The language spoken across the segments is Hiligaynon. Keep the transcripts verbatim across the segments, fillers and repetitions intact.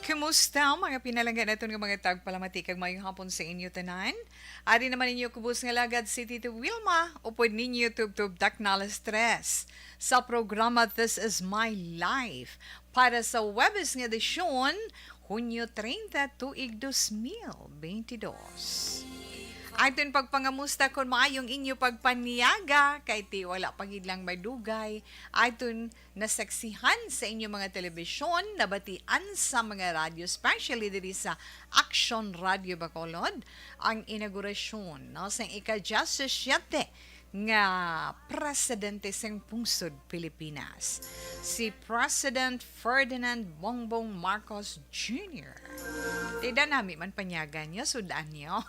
Kumusta, mga pinalangga naton nga mga tagpalamati, kag maayong hapon sa inyo tanan. Ari naman ninyo kubos nga lagad, si Tito Wilma, upod ninyo tubtob takna alas tres sa programa This Is My Life para sa Huwebes nga edisyon, Hunyo treinta, tuig dos mil bentidós. Aton pagpangamusta kon maayong inyo pagpanyaga, kay ti wala pa gid lang madugay aton nasaksihan sa inyo mga telebisyon, nabatian sa mga radyo, especially diri sa Action Radio Bacolod, ang inaugurasyon, no, sa ika-diyasisiete nga presidente sang pungsod Pilipinas, si President Ferdinand Bongbong Marcos Junior. Tida nami man panyagan niya, sud-an niyo.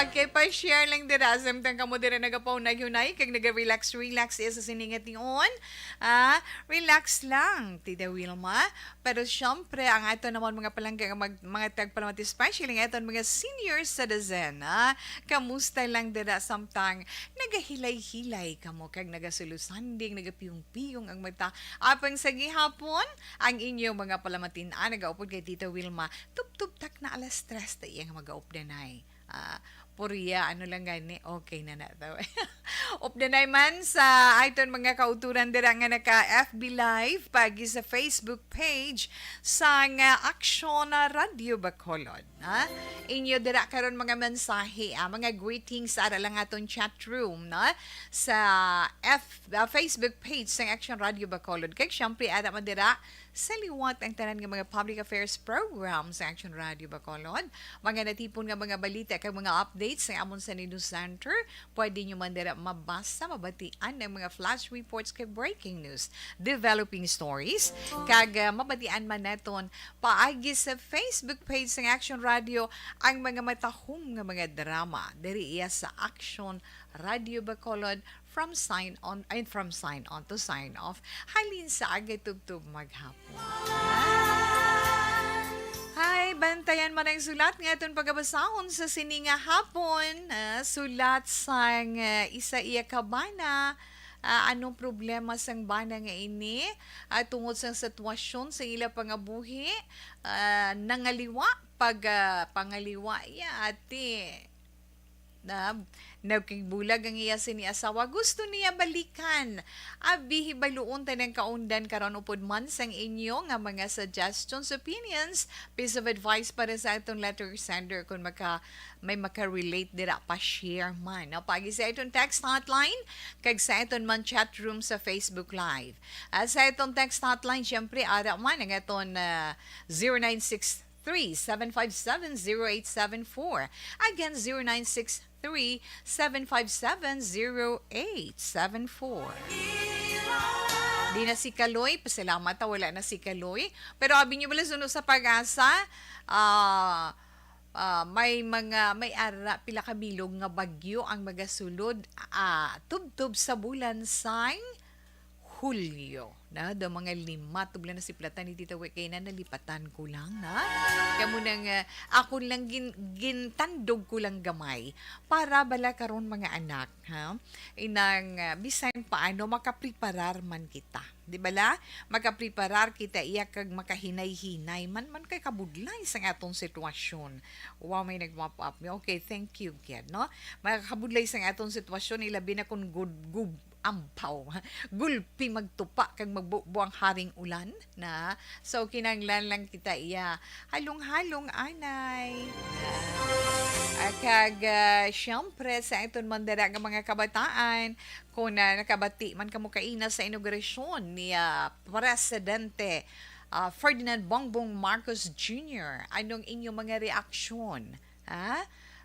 Okay, pa-share lang dira. Samtang kamo dira nagapaunay-hunay kag naga-relax-relax iya sa sini nga tion. Ah, relax lang, Tita Wilma. Pero syempre, ang ato naman mga palangga, nga mag-, mga tagpalamati, especially ang aton mga senior citizen, ah, kamusta lang dira samtang nagahilay-hilay kamo kag nagasulusanding, nagapiyong-piyong ang mata? Apang sa gihapon, ang inyong mga palamatin-an nagaupod kay Tita Wilma, tubtob takna alas tres ta iya nga magaupdanay. Ah, puriya, ano lang gani, okay na na to. Updanay man sa aton mga kauturan dira nga naka F B Live, pagi sa Facebook page sang Aksyon Radio Bacolod, ha? Inyo dira karon mga mensahe, ah, mga greetings ara lang aton chat room, no? Sa F-, ah, Facebook page sang Action Radio Bacolod. Kag syempre, ara man dira sa liwat ang tanan nga mga public affairs program sa Action Radio Bacolod. Mga natipon nga mga balita kag mga updates sa amon sa News Center, pwede nyo man dira mabasa, mabatian ang mga flash reports kag breaking news, developing stories, kag, ah, mabatian man naton paagi sa Facebook page sang Action Radio ang mga matahom nga mga drama diri iya sa Action Radio Bacolod, from sign on, ay, from sign on to sign off. Halin sa aga tubtob maghapon. Hi, bantayan man ang sulat nga aton pagabasahon sa sini nga hapon. Ah, sulat sang, ah, isa iya ka bana. Ah, anong problema sang bana nga ini? Ah, tungod sa sitwasyon sa ila pangabuhi, ah, nangaliwa pag, ah, pangaliwa iya, ati. Na, nagkigbulag ang iya sini asawa. Gusto niya balikan. Abi, hibaluon ta nang kaundan karon upod man sang inyo nga mga suggestions, opinions, piece of advice para sa atong letter sender kung maka, may maka-relate dira, pa-share man. No? Pagi sa atong text hotline, kag sa aton man chat room sa Facebook Live. At sa atong text hotline, syempre, ara man ang aton, ah, zero nine six three, seven five seven, zero eight seven four. Again, zero nine six three, seven five seven, zero eight seven four. Di na si Kaloy. Pasalamat, ah, wala na si Kaloy. Pero abi niyo bala suno sa Pag-asa, ah, ah, may mga, may ara, pila ka bilog nga bagyo ang magasulod, ah, tubtob sa bulan sang Hulyo, na, daw mga lima, tubla na si Platan ni Tita Wi, kay na nalipatan ko lang, na. Kamo nang, ah, ako lang gin-, gintandog ko lang gamay para bala karon, mga anak, ha? Inang, ah, bisan paano makapreparar man kita, di bala? Makapreparar kita iya kag makahinay-hinay man, man kay kabudlay sang atong sitwasyon. Wow, may nag-mop up. Okay, thank you, kid, no? Makakabudlay sang atong sitwasyon, ilabi na kung gud-, gub-, ampaw. Gulpi magtupa kag magbubo ang haring ulan, na. So, kinahanglan lang kita iya halong-halong anay. Ah, kag, ah, siyempre, sa aton man dira nga mga kabataan, kung, ah, nakabati man kamo kaina sa inaugurasyon ni, ah, Presidente, ah, Ferdinand Bongbong Marcos Junior, anong inyong mga reaksyon? Ha?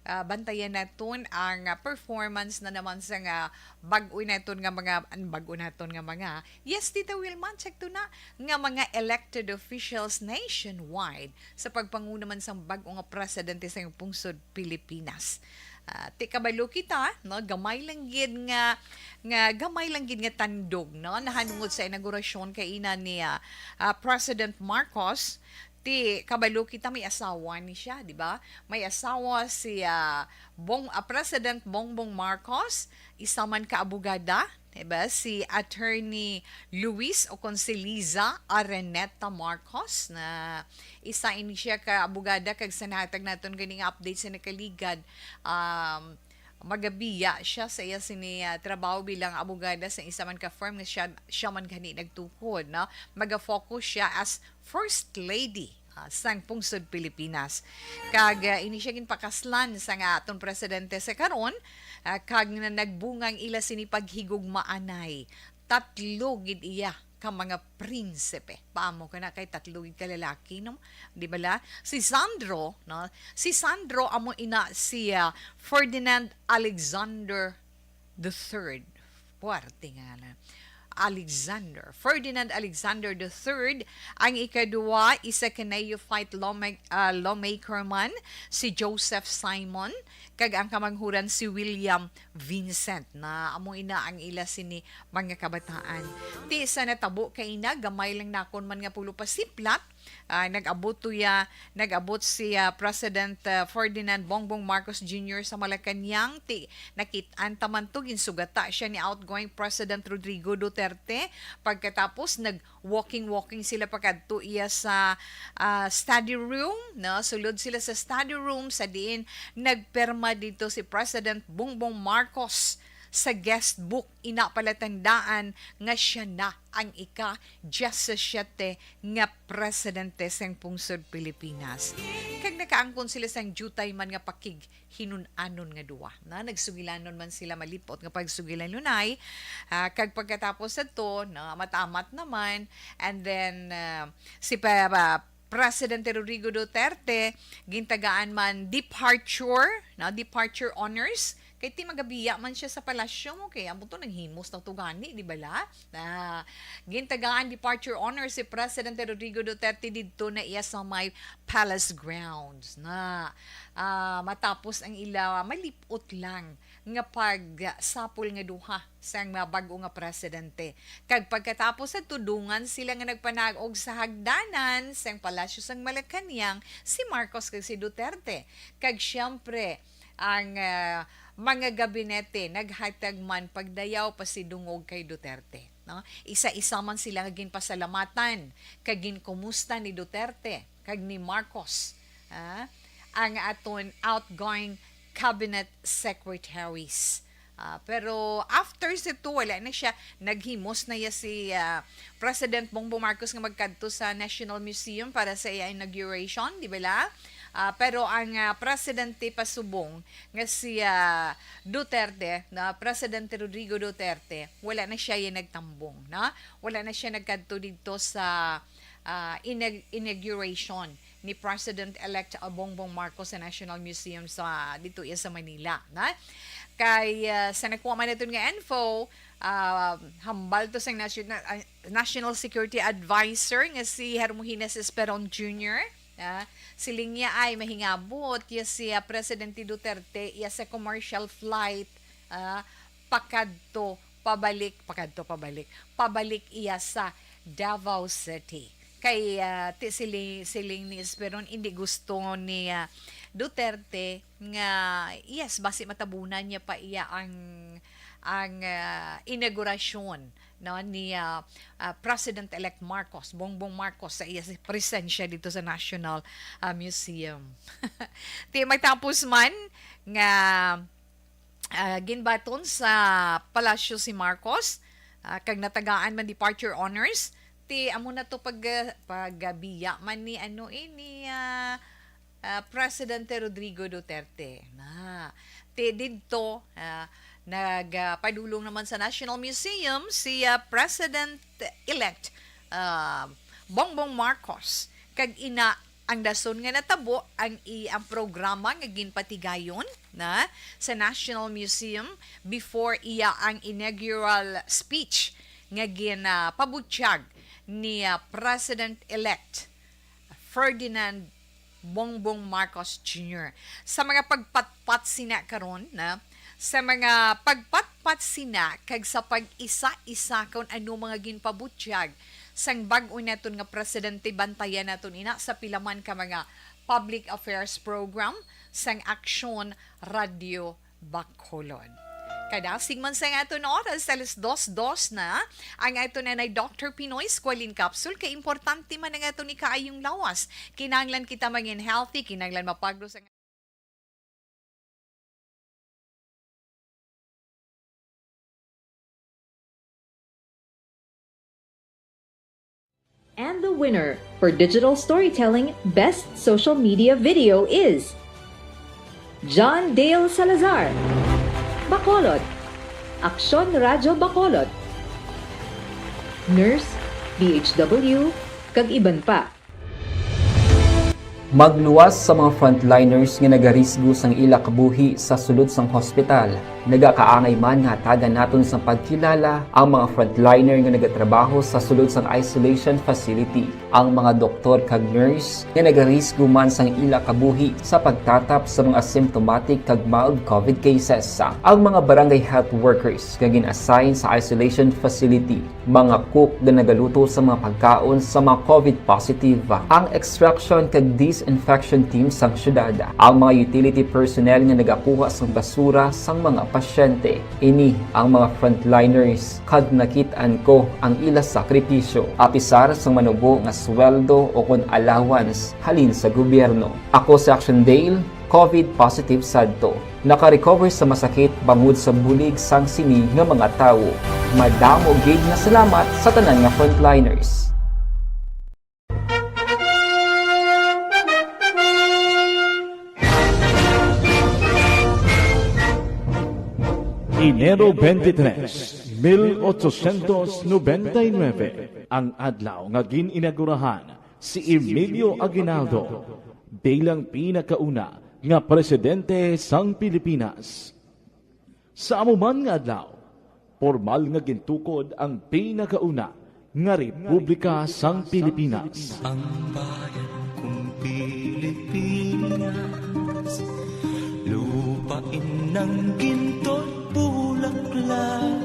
Ah, bantayan naton ang, ah, performance na naman sa nga bag-o naton nga mga, an-, bag-o naton nga mga, yes, Tita Wilma, check to na, nga mga elected officials nationwide sa pagpanguna man sang bag-o nga presidente sa pungsod Pilipinas. Ah, ti kabalo kita, no, gamay lang gid nga, nga gamay lang gid nga tandog, no, nahanungod sa inaugurasyon kaina ni, ah, ah, President Marcos. Ti kabalo kita, may asawa ni siya, di ba? May asawa si, ah, Bong-, ah, President Bongbong Marcos, isa man ka abogada, Diba, si Attorney Luis o kon si Liza Araneta Marcos, na isa ini siya ka abogada, kag sa nahatag naton ganing update sa nakaligad, um, magabiya siya sa iya sini, ah, trabaho bilang abogada sa isa man ka firm nga siya, siya man gani nagtukod, no? Maga-focus siya as First Lady, ah, sang pungsod Pilipinas. Kag, ah, ini siya ginpakaslan sa nga aton presidente sa karon, ah, kag na nagbunga ang ila sini paghigugmaanay. Tatlo gid iya ka mga prinsipe. Paamo ka na kay tatlo gid ka lalaki, no? Di ba la? Si Sandro, no? Si Sandro amo ina si, ah, Ferdinand Alexander the third. Puwerte nga na. Alexander. Ferdinand Alexander the third, ang ikaduha, isa ka neophyte lawma-, ah, lawmaker man, si Joseph Simon, kag ang kamanghuran si William Vincent, na amo ina ang ila sini mga kabataan. Ti sa natabo kaina, gamay lang nakon man nga pulo pa siplat, ah, nag-abot tuya, nag-abot si, ah, President, ah, Ferdinand Bongbong Marcos Junior sa Malacañang. Ti, nakit-an ta man to, ginsugata siya ni outgoing President Rodrigo Duterte. Pagkatapos, nag-walking-walking sila pakadto iya sa, ah, study room, no? Sulod sila sa study room, sa diin nagperma dito si President Bongbong Marcos sa guest book. Ina palatandaan nga siya na ang ika-diyasisiete nga presidente sang pungsod Pilipinas. Kag nakaangkon sila sang diutay man nga pakighinun-anon nga duwa. Na, nagsugilanon man sila, malipot nga pagsugilan lunay. Ah, kag pagkatapos adto, na, matamat naman. And then, ah, si pa, pa- Presidente Rodrigo Duterte, gintagaan man departure, no, departure honors. Kay ti magabiya man siya sa palasyo mo, kay amo to, nanghimos na to gani, di ba la? Ah, gintagaan departure honors si Presidente Rodrigo Duterte didto na iya sa may palace grounds na, ah, matapos ang ila malipot lang nga pagsapol nga duha sang mga bag-o nga presidente. Kag pagkatapos sa tudungan sila nga nagpanag-og sa hagdanan sang Palasyo sang Malacañang, si Marcos kag si Duterte. Kag siyempre, ang, ah, mga gabinete naghatag man pagdayaw pasidungog kay Duterte, no? Isa-isa man sila nga ginpasalamatan kag ginkumusta ni Duterte kag ni Marcos, ah, ang aton outgoing cabinet secretaries. Ah, pero after sa to, wala na siya. Naghimos na ya si, ah, President Bongbong Marcos nga magkadto sa National Museum para sa iya inauguration, di ba la? Ah, pero ang, ah, presidente pasubong nga si, ah, Duterte, na Presidente Rodrigo Duterte, wala na siya yung nagtambong, na? Wala na siya nagkadto dito sa, ah, inag-, inauguration ni President-elect Bongbong Marcos sa National Museum sa, dito iya sa Manila, na? Kay, ah, sa nakuha man naton nga info, ah, hambal to sa national, ah, National Security Advisor nga si Hermogenes Esperon Junior, ah, siling niya ay mahingabot ya si, ah, Presidente Duterte iya sa commercial flight, ah, pakadto, pabalik, pakadto, pabalik, pabalik iya sa Davao City. Kay, ah, ti-, siling, siling ni Esperon, hindi gusto ni, ah, Duterte nga, yes, basi matabunan niya pa iya ang, ang, ah, inaugurasyon, no, ni, ah, ah, President-elect Marcos, Bongbong Marcos, sa iya presensya dito sa National, ah, Museum. Ti matapos man nga, ah, ginbaton sa palasyo si Marcos, ah, kag natagaan man departure honors, ti amo na to pag, pagbiya man ni ano, eh, ni, ah, ah, Presidente Rodrigo Duterte. Na, ti didto, ah, nag, ah, padulong naman sa National Museum si, ah, President-elect, ah, Bongbong Marcos. Kag ina ang dason nga natabo ang i-, ang programa nga ginpatigayon na sa National Museum before iya ang inaugural speech nga ginapabutyag ni, ah, President-elect Ferdinand Bongbong Marcos Junior. Sa mga pagpatpat sina karon, na, sa mga pagpatpat sina kag sa pag-isa-isa kon ano mga ginpabutyag sang bag-o naton nga presidente, bantayan naton ina sa pila man ka mga public affairs program sang Aksyon Radio Bacolod. Kadasig man sa aton oras, alas dos dos na. Ang aton anay Doctor Pinoy Squalene Capsule, kay importante man ang aton ikaayong lawas. Kinahanglan kita mangin healthy, kinahanglan mapagros ang And the winner for digital storytelling best social media video is John Dale Salazar, Bacolod, Aksyon Radyo Bacolod, Nurse, D H W, kag iban pa. Magluwas sa mga frontliners nga nagarisgo sang ila kabuhi sa sulod sang hospital. Nagakaangay man nga hatagan naton sang pagkilala ang mga frontliner nga nagatrabaho sa sulod sang isolation facility, ang mga doktor kag nurse nga nagarisgo man sang ila kabuhi sa pagtatap sa mga asymptomatic kag mild covid cases, ang mga barangay health workers nga gin-assign sa isolation facility, mga cook nga nagaluto sa mga pagkaon sa mga covid positive, ang extraction kag disinfection team sang syudad, ang mga utility personnel nga nagakuha sang basura sang mga pasyente. Ini ang mga frontliners kag nakit-an ko ang ila sakripisyo, apisar sang manubo nga sweldo o kon allowance halin sa gobyerno. Ako si Action Dale, covid positive sadto. Naka-recover sa masakit bangod sa bulig sang sini nga mga tawo. Madamo gid nga salamat sa tanan nga frontliners. Enero twenty-three, mil ochocientos noventa y nueve, ang adlaw nga gin-inaugurahan si Emilio Aguinaldo bilang pinakauna nga presidente sang Pilipinas. Sa amo man nga adlaw, pormal nga gintukod ang pinakauna nga republika sang Pilipinas. Ang bayan kong Pilipinas, lupain ng ginto't bulaklak.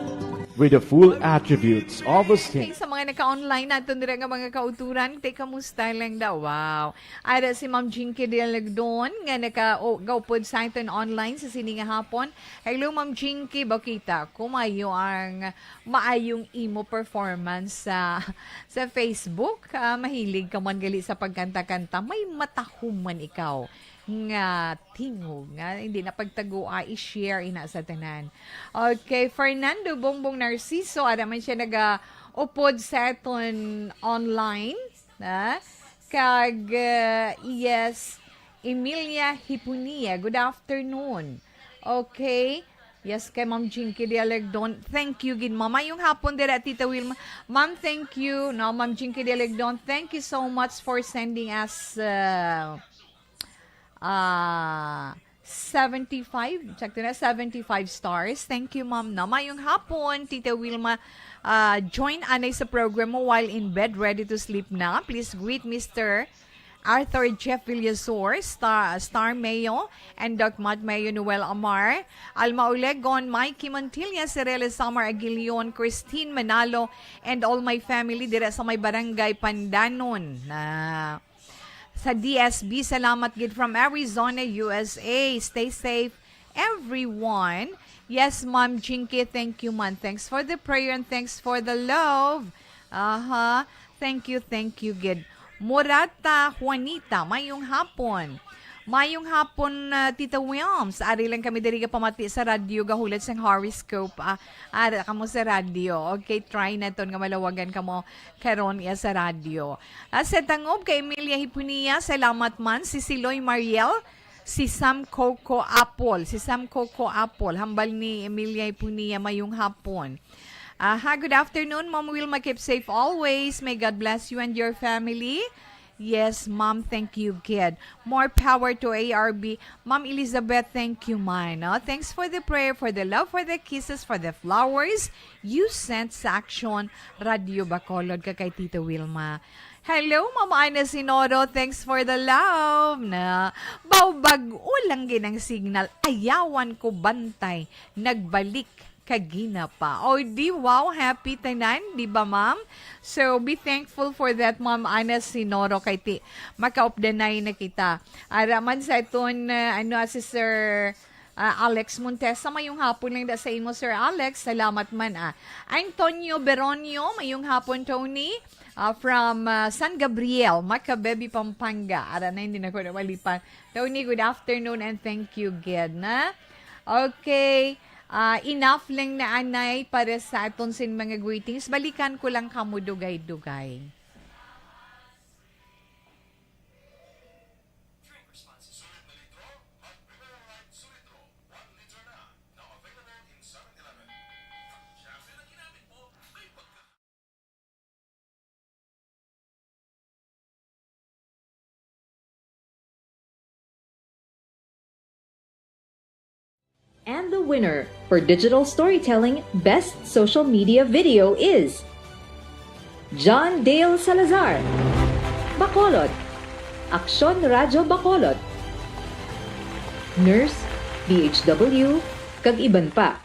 With the full attributes of a Okay, state. Sa mga naka-online naton dira nga mga kauturan, te, kamusta lang daw? Wow. Ara si Ma'am Jinky Dialagdon nga naka-, o, gaupod sa aton online sa sini nga hapon. Hello, Ma'am Jinky. Bakita, kumayo ang maayong imo performance sa, sa Facebook. Ah, mahilig ka man gali sa pagkanta-kanta. May matahuman ikaw nga tingog nga hindi na pagtagua, i-share ina sa tanan. Okay, Fernando Bongbong Narciso, ara man siya nagaupod sa aton online, na? Kag, uh, yes, Emilia Hipunia, good afternoon. Okay. Yes, kay Ma'am Jinky Dialagdon. Thank you gid, Ma'am. Mayong hapon dira, Tita Wilma. Ma'am, thank you. No, Ma'am Jinky Dialagdon, thank you so much for sending us, uh, ah, seventy-five, sakto na, seventy-five stars. Thank you, ma'am. Na mayong hapon, Tita Wilma. Ah, join anay sa program mo while in bed, ready to sleep na. Please greet Mister Arthur Jeff Villasor, Star, Star Mayo, and Doc Matt Mayo, Noel Amar, Alma Olegon, Mikey Montilla, Cirele Samar Aguilion, Christine Manalo, and all my family dira sa may barangay Pandanon. Na Sa D S B, salamat gid from Arizona, U S A. Stay safe, everyone. Yes, Ma'am Jinky, thank you man. Thanks for the prayer and thanks for the love. Aha. Thank you, thank you gid. Morata Juanita, mayong hapon. Mayong hapon, ah, Tita Wilms. Ari lang kami diri gapamati sa radyo, gahulat sang horoscope. Ah, ara kamo sa radyo. Okay, try naton nga malawagan kamo karon iya sa radyo. Ah, sa tangob kay Emilia Hipunia, salamat man. Si Siloy Mariel, si Sam Coco Apple. Si Sam Coco Apple, hambal ni Emilia Hipunia, mayong hapon. Aha, good afternoon, Ma'am Wilma. Keep safe always. May God bless you and your family. Yes, Ma'am. Thank you, kid. More power to A R B. Ma'am Elizabeth, thank you, man. No? Thanks for the prayer, for the love, for the kisses, for the flowers you sent sa Action Radio Bacolod ka kay Tita Wilma. Hello, Mama Ana Sinoro. Thanks for the love. Na, baw bag-o lang gid ang signal. Ayawan ko bantay. Nagbalik kagina pa. O, di wow, happy tanan, di ba, ma'am? So, be thankful for that, Ma'am Ana Sinoro, kay ti, makaupdanay na kita. Ara man sa aton, uh, ano, ah, si Sir, Ah, Alex Montesa, mayong hapon lang da sa imo, Sir Alex. Salamat man, ah. Antonio Beronio, mayong hapon, Tony. Ah, from, ah, San Gabriel, Macabebe, Pampanga. Ara na, hindi na ko na malipan. Tony, good afternoon and thank you, gid, na? Okay. Ah, enough lang na, anay, para sa aton sin mga greetings. Balikan ko lang kamo dugay-dugay. And the winner for digital storytelling best social media video is John Dale Salazar, Bacolod, Aksyon Radyo Bacolod, Nurse, D H W, kag iban pa.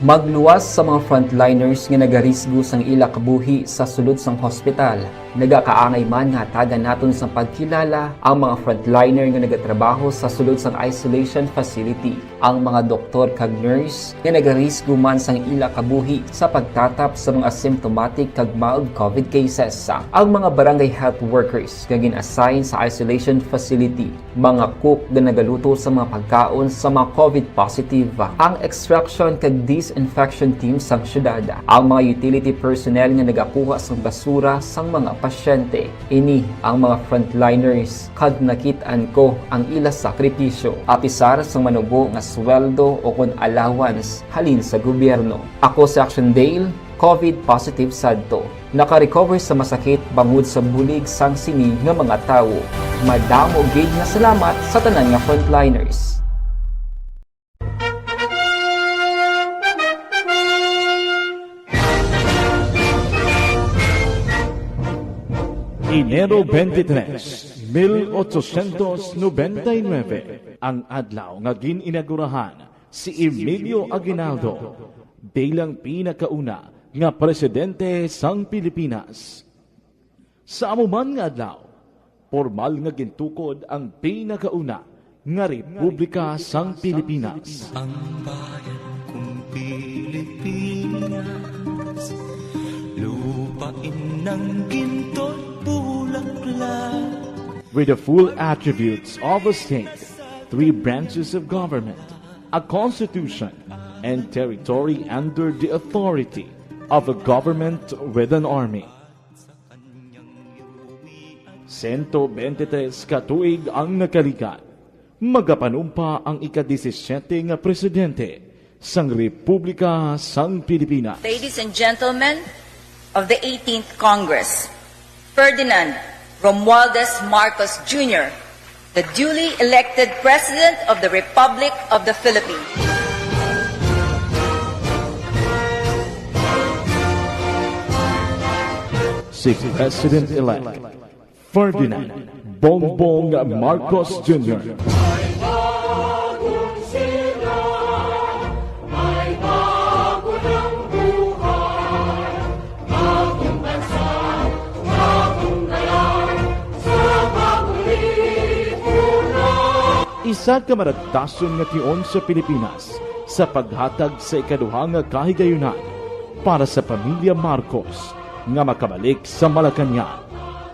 Magluwas sa mga frontliners nga nagarisgo sang ila kabuhi sa sulod sang hospital. Nagakaangay man nga hatagan naton sang pagkilala ang mga frontliner nga nagatrabaho sa sulod sang isolation facility, ang mga doktor kag nurse nga nagarisgo man sang ila kabuhi sa pagtatap sa mga asymptomatic kag mild covid cases, ang mga barangay health workers nga gin-assign sa isolation facility, mga cook nga nagaluto sa mga pagkaon sa mga covid positive, ang extraction kag disinfection team sang syudad, ang mga utility personnel nga nagakuha sang basura sang mga pasyente. Ini ang mga frontliners, kag nakit-an ko ang ila sakripisyo, apisar sang manubo nga sweldo o kon allowance halin sa gobyerno. Ako si Action Dale, covid positive sadto. Naka-recover sa masakit bangod sa bulig sang sini nga mga tawo. Madamo gid nga salamat sa tanan nga frontliners. Enero twenty-three, mil ochocientos noventa y nueve, ang adlaw nga gin-inaugurahan si Emilio Aguinaldo bilang pinakauna nga presidente sang Pilipinas. Sa amo man nga adlaw, pormal nga gintukod ang pinakauna nga republika sang Pilipinas. Ang bayan kong Pilipinas, lupain ng ginto't bulaklak. With the full attributes of a state, three branches of government, a constitution, and territory under the authority of a government with an army. Sento bente tres ka tuig ang nakalikat, magapanumpa ang ika-disisiete nga presidente sang Republika sang Pilipinas. Ladies and gentlemen of the eighteenth Congress, Ferdinand Romualdez Marcos Junior, the duly elected President of the Republic of the Philippines. Si President-elect Ferdinand Bongbong Marcos Junior. Isa ka maragtason nga tion sa Pilipinas sa paghatag sa ikaduha nga kahigayunan para sa pamilya Marcos nga makabalik sa Malacañang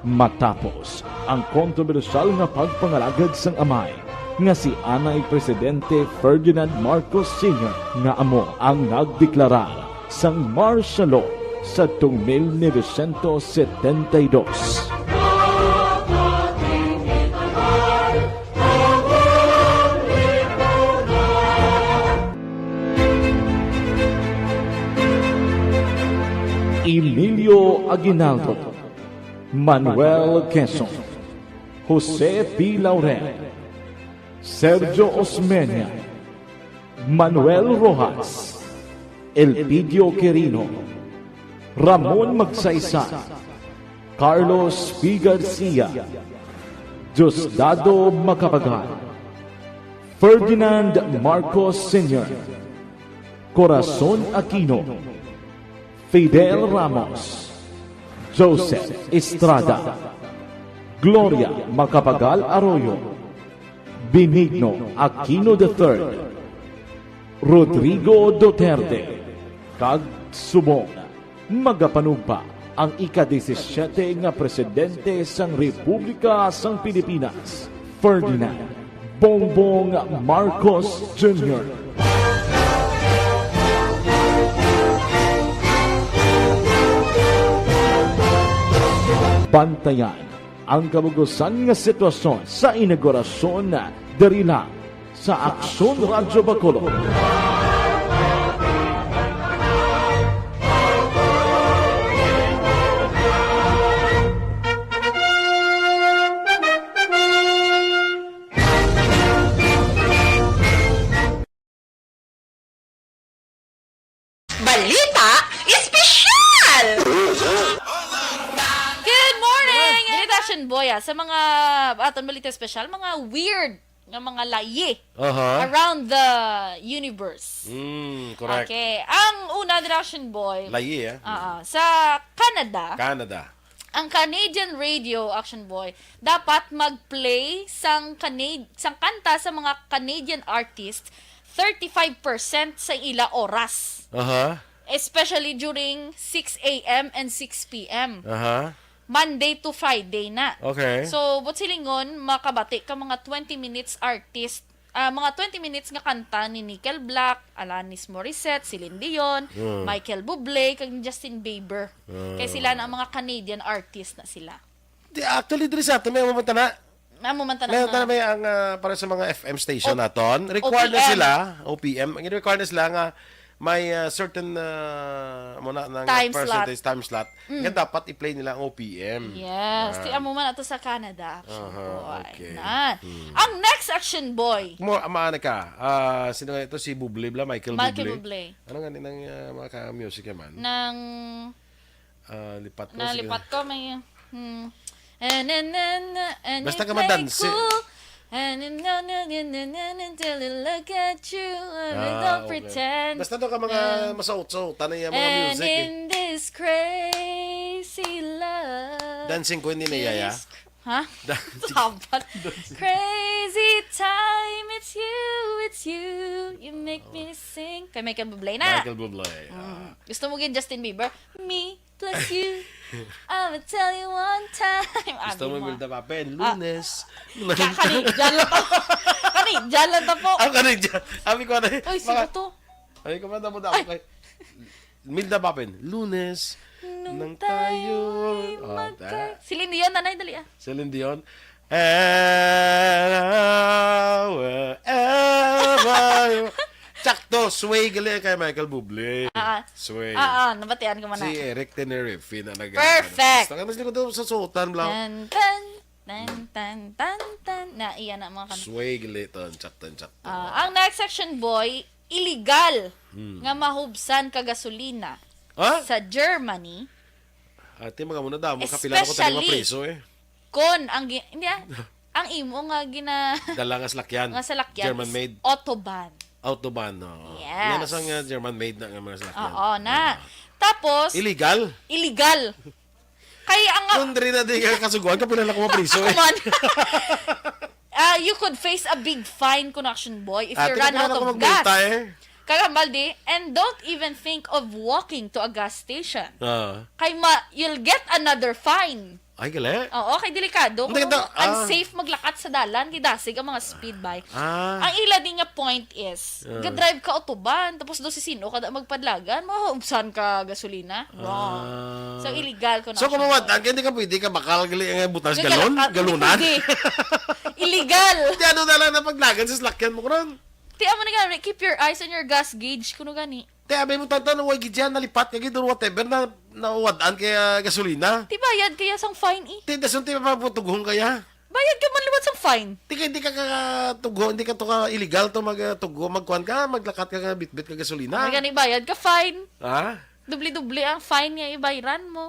matapos ang kontrobersyal nga pagpangalagad sang amay nga si anay Presidente Ferdinand Marcos Senior, nga amo ang nagdeklarar sang martial law sadtong mil novecientos setenta y dos. Emilio Aguinaldo, Manuel Quezon, Jose P. Laurel, Sergio Osmeña, Manuel Roxas, Elpidio Quirino, Ramon Magsaysay, Carlos P. Garcia, Diosdado Macapagal, Ferdinand Marcos Senior, Corazon Aquino, Fidel Ramos, Joseph Estrada, Gloria Macapagal Arroyo, Benigno Aquino the third, Rodrigo Duterte, kag subong. Magapanugpa ang ika-disisiete nga presidente sang Republika sang Pilipinas, Ferdinand Bongbong Marcos Junior. Bantayan ang kabug-usan nga sitwasyon sa inaugurasyon diri lang sa Aksyon Radyo Bacolod. Balita Espesyal! Good morning! Balita Action Boy, ah, sa mga aton balita espesyal, mga weird nga mga layi Aha. around the universe. Mm, correct. Okay. Ang una, Action Boy, Layi, eh. ah, sa Canada, Canada. ang Canadian radio, Action Boy, dapat mag-play sang, Canad sang kanta sa mga Canadian artist thirty-five percent sa ila oras. Aha. Especially during six a m and six p m. Aha. Monday to Friday na. Okay. So, buot silingon, makabati ka mga twenty minutes artist, ah, mga twenty minutes nga kanta ni Nickelback, Alanis Morissette, Celine Dion, Mm. Michael Bublé, kag ni Justin Bieber. Mm. Kay sila na ang mga Canadian artist na sila. Di, actually, diri sa aton, may mamantana. Amo man May tanan mamantana na. may ang ah, para sa mga F M station O- naton. Required na O P M. Sila, O P M. Ang required na sila nga may ah, certain ah, muna ng Time percentage time slot. Mm. Nga dapat i-play nila ang O P M. Yes. Ah. Ti amo man ato sa Canada, Action Aha, Boy. okay. Na. Hmm. Ang next Action Boy. Mo, maana ka. Ah, sino nga ito? Si Bublé bla? Michael, Michael Bublé. Bublé. Ano nga ni nang ah, mga ka-music man? Nang Ah, lipat ko. nalipat Sige. Ko, may... Hmm. And, and, and, and Basta you ka play madanse. Cool. And, and, no, no, no, no, no, no, until I look at you, and I Ah, don't okay. Pretend. Basta daw ka mga And- masaot-saot. Ano yung mga And music eh? In this crazy love. Dancing queen ni Yaya. This cr- Ha? Dancing. Sabat. Crazy time, it's you, it's you. You make me sing. Kay Michael Bublé na. Michael Bublé. Ah. Mm. Gusto mo gin Justin Bieber? Me plus you. I'ma tell you one time. Gusto Abi mo mo. Milda Papel? Ah. Lunes. Ka- Kani, dyan lang to. Kani, dyan lang to po. Ang kanin dyan. Abi ko na. Uy, sino to? Abi ko man damo-damo Ay. kay Milda Papel. Lunes. Nung Nang tayo. tayo'y Oh, magka- ta- Celine Dion, nanay, dali ah. Celine Dion. And wherever. Sakto, sway gali kay Michael Bublé. Ah, ah. Sway. Ah, ah, nabatian ko man na. Si Eric Tenerife na nag- Perfect. Basta ka mas likod sa suotan, bla. Tan, tan, tan, tan, tan, tan. Na, iya na mga kanta. Sway gali to, sakto, sakto. Ah, ang next Action Boy, illegal Hmm. nga mahubsan ka gasolina Ha? sa Germany. Ate, mga muna damo, kapila na ko tayo Especially- mapriso eh. Kon ang gi- hindi ah, ang imo nga gina Dala nga salakyan. nga salakyan German is made. Autobahn. Autobahn, oo. Yes. Yan na sa nga German made na nga mga salakyan. Oo na. Tapos Illegal? illegal. Kay ang Kung diri na di ka kasuguan, kapila na ko mapriso eh. Come on. Ah, you could face a big fine, Connection Boy, if Ate, you run kapila out na ko of magmulta gas. Eh. Kagambal di, and don't even think of walking to a gas station. Ah. Kay ma, you'll get another fine. Ay, gali. Oo, kay delikado. Hindi, Kung ito, ah. unsafe maglakat sa dalan, gidasig ang mga speed bike. Ah. Ang ila din nga point is, Ah. ga-drive ka autobahn, tapos do si sino ka da magpadlagan, maubsan ka gasolina. Wrong. Ah. So, illegal ko na So, siya. kung mawatan ka, hindi ka pwede ka bakal gali nga butang sa Nga galon? galaka- Galunan? Hindi. Illegal. Di ano na lang na paglagan sa salakyan mo, karon? Ti amo na gani, keep your eyes on your gas gauge, kuno gani. Te, abay mo tantan, way gid yan, nalipat ka gid, or whatever, na nawadaan kaya gasolina. Ti bayad kaya sang fine eh. Te, dason te, maputughong kaya. Bayad ka man liwat sang fine. Di ka, di ka katugho, hindi ka to ka illegal to magtugho, magkuan ka, maglakat ka, ka bitbit ka gasolina. May gani bayad ka fine. Ha? Dubli-dubli ang fine nga ibayran mo.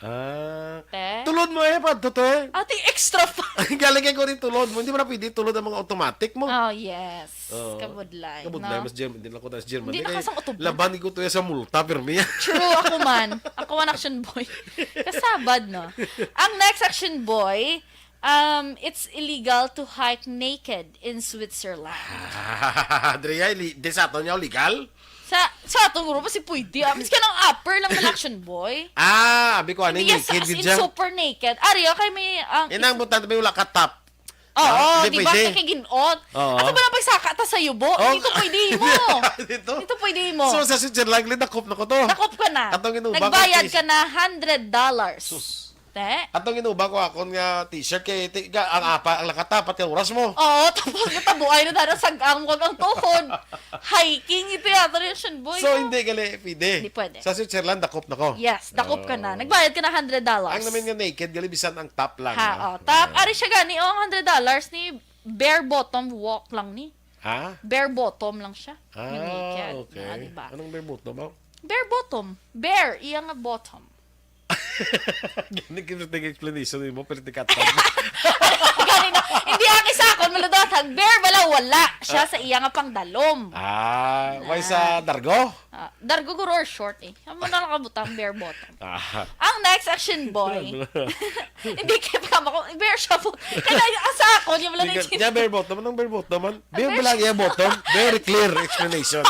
Ah. Te. Tulod mo eh, pa, to, to eh. Ati extra fine. Galing kay ko rin tulod mo. Hindi mo na pwede tulod ang mga automatic mo. Oh, yes. Oo. Kabudlay. Kabudlay, No? mas German. Hindi lang ko tayo German. Hindi Di na kay kasang autobahn. Laban ko to sa multa, pirmi. True, ako man. Ako man action boy. Kasabad, no? Ang next action boy, Um, it's illegal to hike naked in Switzerland. Dre, ay, li-, di sa aton niya legal? Sa, sa aton guro, mas pwede, ah. Miski ang upper lang na action, boy. Ah, abi ko, ano, Hindi naked as gid in siya? Super naked. Ari, okay, may, ang Yan ang butang, may wala ka top. Oo, Ah, hindi di ba? Pwede. Kay ginot. Oo. Ato ba lang pagsaka ta sa yubo? Oo. Dito pwede mo. Dito? Dito pwede mo. So, sa Switzerland, gali, dakop na ko to. Dakop ka na. Atong inuba ko, Nagbayad tis- ka na hundred dollars. Sus. Te? Atong inuba ko akon nga t-shirt kay ti-, ga-, ang apa, ang lakata, pati ang oras mo. Oo, tapos natabuay na dara sa ang, ang tuhod. Hiking ito yata rin, Shin Boy, So, no? Hindi gali pwede. Hindi pwede. Sa Switzerland, dakop na ko. Yes, dakop ka na. Oh. Nagbayad ka na hundred dollars. Ang namin nga naked, gali bisan ang top lang, Ha, ha? oh, top. Ah. Ari siya gani, oh, ang hundred dollars ni bare bottom walk lang ni. Ha? Bare bottom lang siya. Yung Ah, naked. okay. Ah, di ba? Anong bare bottom, ah? Bare bottom. Bare, iya nga bottom. Gani, kaya yung explanation mo, pero tikatan. Gani na, hindi, aki sa akon, maludotag. Bare, wala, wala. Siya Ah. sa iya nga pangdalom. Ah, why sa Ah. dargo? Ah, dargo guro or short eh. Amo na lang kabutang, bare bottom. Ah. Ang next action, boy. Hindi kaya pa mo ko, bare siya po. Kaya sa akon, yung wala Hindi na ka, yung yeah, bare bottom. Anong bare bottom man? Bare Bare ba lang siya. Iya bottom? Very clear explanation.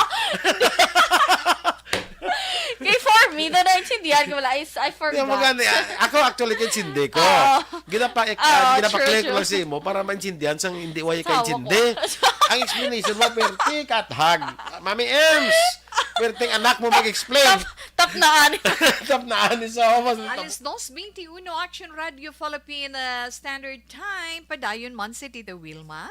Kay for me, na naintindihan ko wala. I, I forgot. Di, magani, ah, ako actually, kaintindi ko. Oo. Ginapa-, eh, Oo, ah, ginapa-clear true, ko lang true. Sa imo para maintindihan sang hindi, why Tawa kaintindi. Ko. Ang explanation mo, perti, kathag. Mami Ems, perting anak mo mag-explain. Tap, tap na ani. Tap na ani sa omas. Alas dos veintiuno, Action Radio Philippine, uh, Standard Time. Padayon man si Tita Wilma.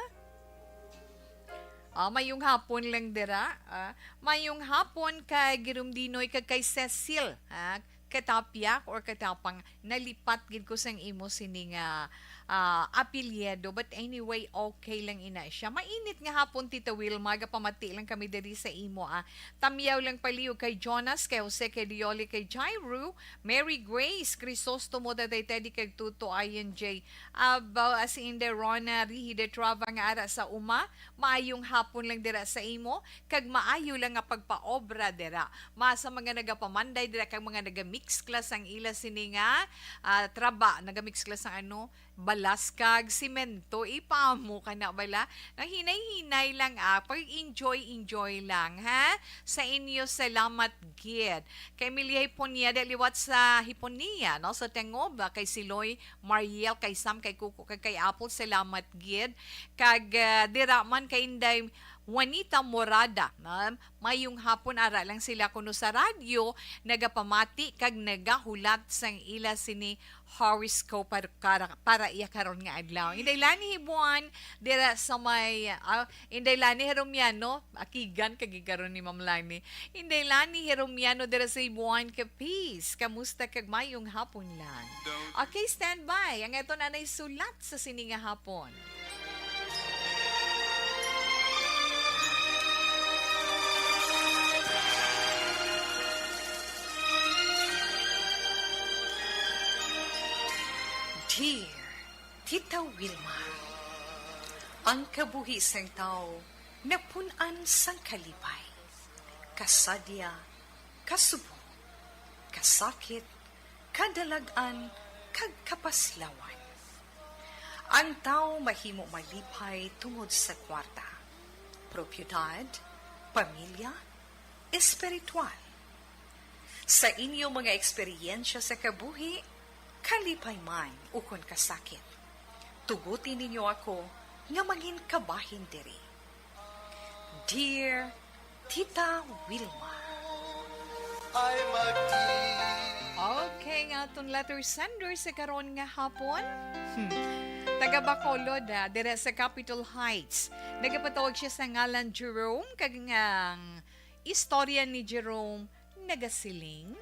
Ah, mayong hapon lang dira. Ah, mayong hapon kay Girumdinoy kag kay Cecil. Ah, katapyak or katapang nalipat gid ko sang imo sini nga, ah, apelyido. But anyway, okay lang ina siya. Mainit nga hapon, Tita Wilma. Gapamati lang kami diri sa imo, ah. Tamyaw lang palihog kay Jonas, kay Jose, kay Dioli, kay Jairu, Mary Grace, Crisostomo, Daday Teddy, kag Tuto, I N J. Abaw, as in the Rona, Rihi de Trava nga ara sa uma. Maayong hapon lang dira sa imo, kag maayo lang nga pagpaobra dira. Mga sa mga nagapamanday dira kag mga nagamix class ang ila sini nga, ah, traba, nagamix class ang ano, balas kag semento. Ipamo ka na bala. Nang hinay-hinay lang, ah, pag-enjoy-enjoy lang, ha? Sa inyo, salamat gid. Kay Emilia Hiponia, da liwat sa Hiponia, no? Sa Tengob, ah, kay Siloy, Mariel, kay Sam, kay Kuko, kag kay Apple, salamat gid. Kag, ah, dira man kay Inday Juanita Morada, na mayong hapon, ara lang sila kuno sa radyo, nagapamati kag nagahulat sang ila sini horoscope para, para, para iya karon nga adlaw. Inday Lani Hibuan, dira sa may, ah, Inday Lani Heromiano, akigan kag karon ni Ma'am Lani. Inday Lani Heromiano, dira sa Hibuan, Capiz. Kamusta kag mayong hapon lang? Okay, standby. Ang aton anay sulat sa sini nga hapon. Dear Tita Wilma, ang kabuhi sang tawo napun-an sang kalipay, kasadya, kasubo, kasakit, kadalag-an, kag kapaslawan. Ang tawo mahimo malipay tungod sa kwarta, propiedad, pamilya, espiritual. Sa inyo mga eksperyensya sa kabuhi, kalipay man ukon kasakit, tuguti ninyo ako nga mangin kabahin diri. Dear Tita Wilma. Okay, nga aton letter sender sa karon nga hapon. Hmm. Taga Bacolod, ah, dira sa Capitol Heights. Nagapatawag siya sa ngalan Jerome, kag nga ang istorya ni Jerome nagasiling,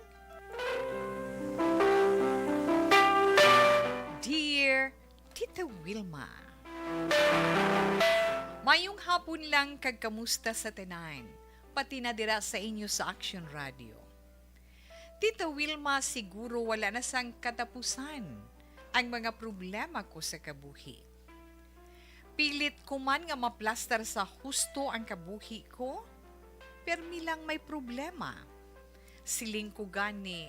Dear Tita Wilma, mayong hapon lang kag kamusta sa tanan, pati na dira sa inyo sa Action Radio. Tita Wilma, siguro wala na sang katapusan ang mga problema ko sa kabuhi. Pilit ko man nga maplastar sa husto ang kabuhi ko, permi lang may problema. Siling ko gani,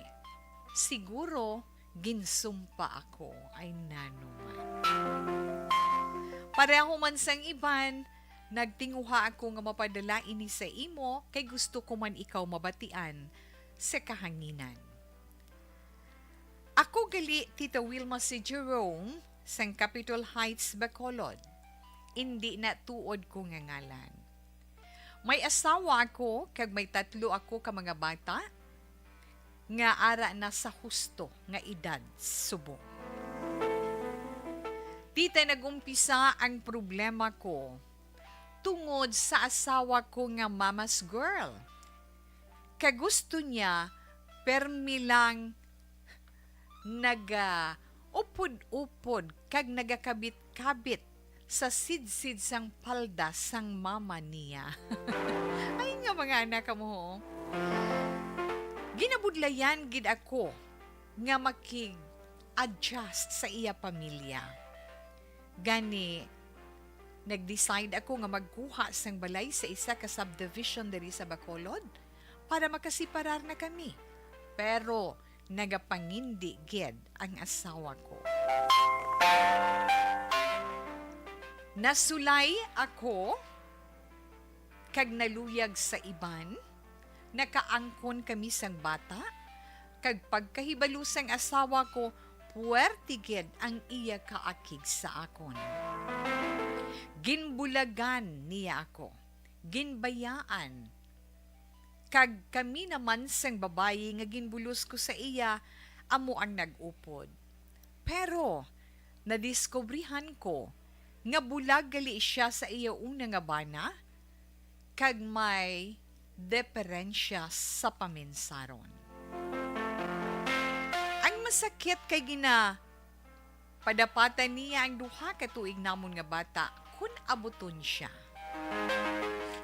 siguro Ginsumpa ako, ay nanuman. Pareho man sang iban, nagtinguha ako nga mapadala ini sa imo, kay gusto ko man ikaw mabatian sa kahanginan. Ako gali, Tita Wilma, si Jerome, sang Capitol Heights, Bacolod. Indi na tuod ko nga ngalan. May asawa ako, kag may tatlo ako ka mga bata nga ara na sa husto nga edad subong. Tita, nag-umpisa ang problema ko tungod sa asawa ko nga mama's girl. Kag gusto niya, permi lang nagaupod-upod kag nagakabit-kabit sa sidsid sang palda sang mama niya. Ay nga mga anak kamo, ho. Ginabudlayan gid ako nga makig-adjust sa iya pamilya. Gani, nag-decide ako nga magkuha sang balay sa isa ka subdivision diri sa Bacolod para makasiparar na kami. Pero nagapangindi gid ang asawa ko. Nasulay ako kag naluyag sa iban, nakaangkon kami sang bata, kag pagkahibalo sang asawa ko, puwerte gid ang iya kaakig sa akon. Ginbulagan niya ako, ginbayaan, kag kami naman sang babayi nga ginbulos ko sa iya, amo ang nag-upod. Pero nadiskubrihan ko nga bulag gali siya sa iya una nga bana, kag may deperensya sa paminsaron. Ang masakit kay gina-, padapatan niya ang duha ka tuig namon nga bata kon abuton siya.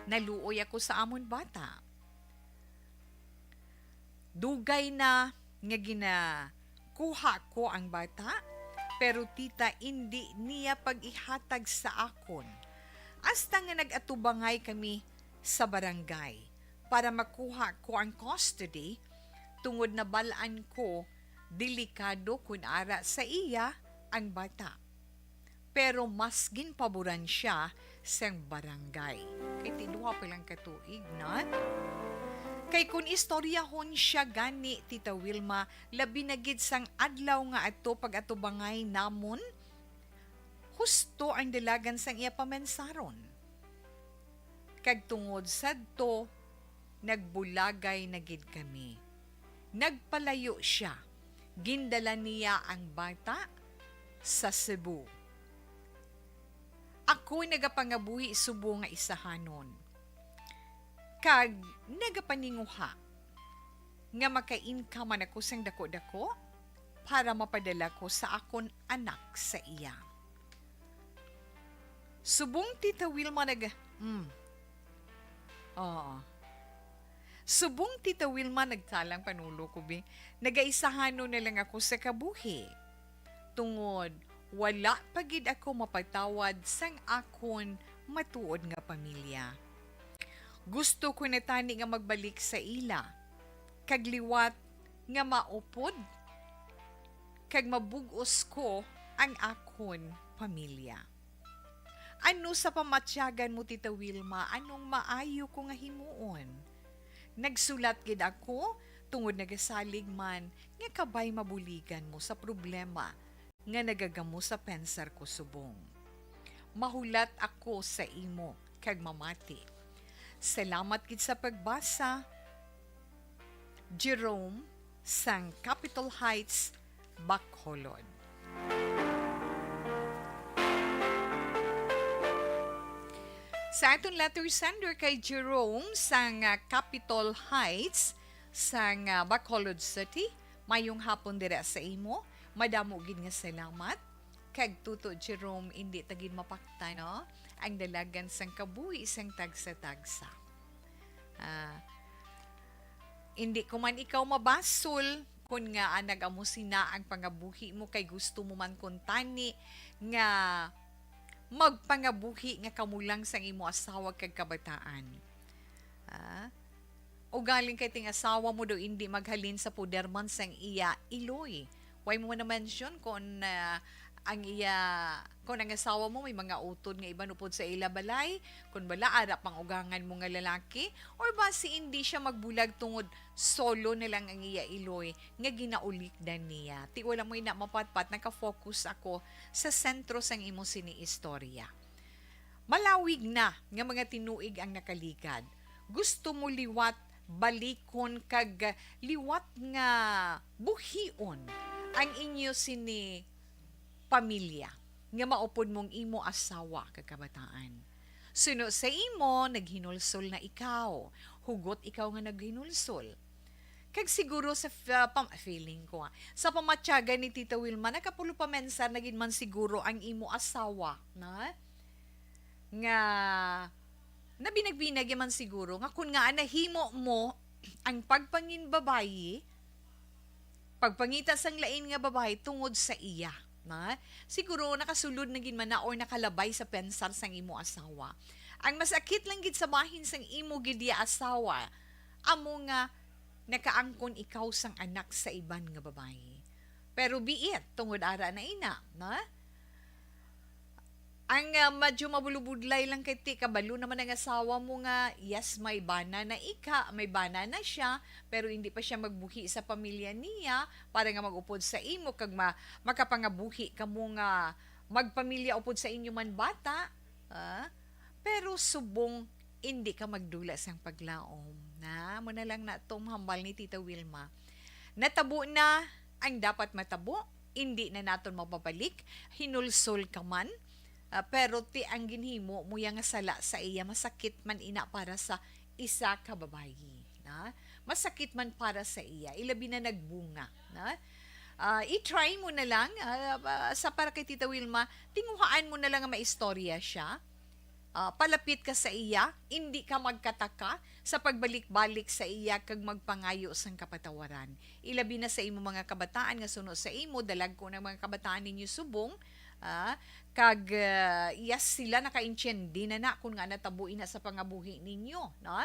Naluoy ako sa amon bata. Dugay na nga ginakuha ko ang bata, pero tita, indi niya pag-ihatag sa akon. Hasta nga nag-atubangay kami sa barangay para makuha ko ang custody, tungod nabal-an ko delikado kun ara sa iya ang bata. Pero mas ginpaboran siya sang barangay. Kay ti duha pa lang ka tuig, not? Kay kun istoryahon siya gani, Tita Wilma, labi na gid sang adlaw nga ato pag-atubangay namon, husto ang dalagan sang iya paminsaron. Kag tungod sadto, nagbulagay na gid kami. Nagpalayo sia. Gindala niya ang bata sa Cebu. Ako nagapangabuhi subong nga isahanon, kag nagapaninguha nga maka-income man ako sang dako-dako para mapadala ko sa akon anak sa iya. Subong Tita Wilma nag-, mm. Oo. Subong Tita Wilma, nagtalang panulo ko, bi. Nagaisahanon na lang ako sa kabuhi. Tungod, wala pa gid ako mapatawad sang akon matuod nga pamilya. Gusto ko na tani nga magbalik sa ila, kag liwat nga maupod kag mabug-os ko ang akon pamilya. Ano sa pamatyagan mo, Tita Wilma, anong maayo ko nga himuon? Nagsulat gid ako, tungod nagasalig man nga kabay mabuligan mo sa problema nga nagagamo sa pensar ko subong. Mahulat ako sa imo kag mamati. Salamat gid sa pagbasa. Jerome, sang Capitol Heights, Bacolod. Sa aton letter sender kay Jerome sang, ah, Capitol Heights sang, ah, Bacolod City, mayong hapon dira sa imo. Madamo gid nga salamat. Kag Tuto Jerome, indi ta gid mapakta, no? Ang dalagan sang kabuhi sang tagsa-tagsa. Ah, indi ko man ikaw mabasol kon nga, ah, nag-amo sina ang pangabuhi mo, kay gusto mo man kuntani nga magpangabuhi nga kamo lang sang imo asawa kag kabataan. Ah, ugaling kay ting asawa mo daw indi maghalin sa poder man sang iya iloy. Pwede mo na-mention kung, ah, ang iya, kung ang asawa mo may mga utod nga iban upod sa ila balay, kung bala ara pang ugangan mo nga lalaki, or basi hindi siya magbulag tungod solo na lang ang iya iloy nga ginaulikdan niya. Ti wala mo ina mapatpat, nakafocus ako sa sentro sang imo sini istorya. Malawig na nga mga tinuig ang nakaligad. Gusto mo liwat balikon kag liwat nga buhion ang inyo sini pamilya nga maupod mong imo asawa kag kabataan. Suno sa imo, naghinulsol na ikaw. Hugot ikaw nga naghinulsol. Kag siguro sa f-, ah, pam-, feeling ko, ah, sa pamatyagan ni Tita Wilma, nakapulupamensar na gid man siguro ang imo asawa, na? Nga nabinag-binag ya man siguro nga kun nga nahimo mo ang pagpangin babayi, pagpangita sang lain nga babayi tungod sa iya, na? Siguro nakasulod na gid man na or nakalabay sa pensar sang imo asawa. Ang masakit lang gid sa bahin sang imo gid ya asawa, amo nga nakaangkon ikaw sang anak sa iban nga babayi. Pero be it, tungod ara na ina, na? Ang, ah, medyo mabulubudlay lang kay ti, kabalo naman ang asawa mo nga, yes, may bana na ika, may bana na siya, pero hindi pa siya magbuhi sa pamilya niya para nga mag-upod sa imo kag ma-, makapangabuhi kamo nga magpamilya upod sa inyo man bata, ah? Pero subong hindi ka magdula sang paglaom, na? Amo na lang na to ang hambal ni Tita Wilma. Natabo na ang dapat matabo, hindi na naton mapabalik, hinulsol ka man, ah, pero ti ang ginhimo mo ya nga sala sa iya, masakit man ina para sa isa ka babayi, na? Masakit man para sa iya, ilabi na nagbunga, na? Ah, i-try mo na lang, ah, ah, sa para kay Tita Wilma, tinguhaan mo na lang nga maistorya siya. Ah, palapit ka sa iya, indi ka magkataka sa pagbalik-balik sa iya kag magpangayo sang kapatawaran. Ilabi na sa imo mga kabataan nga suno sa imo, dalagko ang mga kabataan ninyo subong, ah, kag, ah, yes, sila nakaintiende na na kung nga natabo ina sa pangabuhi ninyo, no?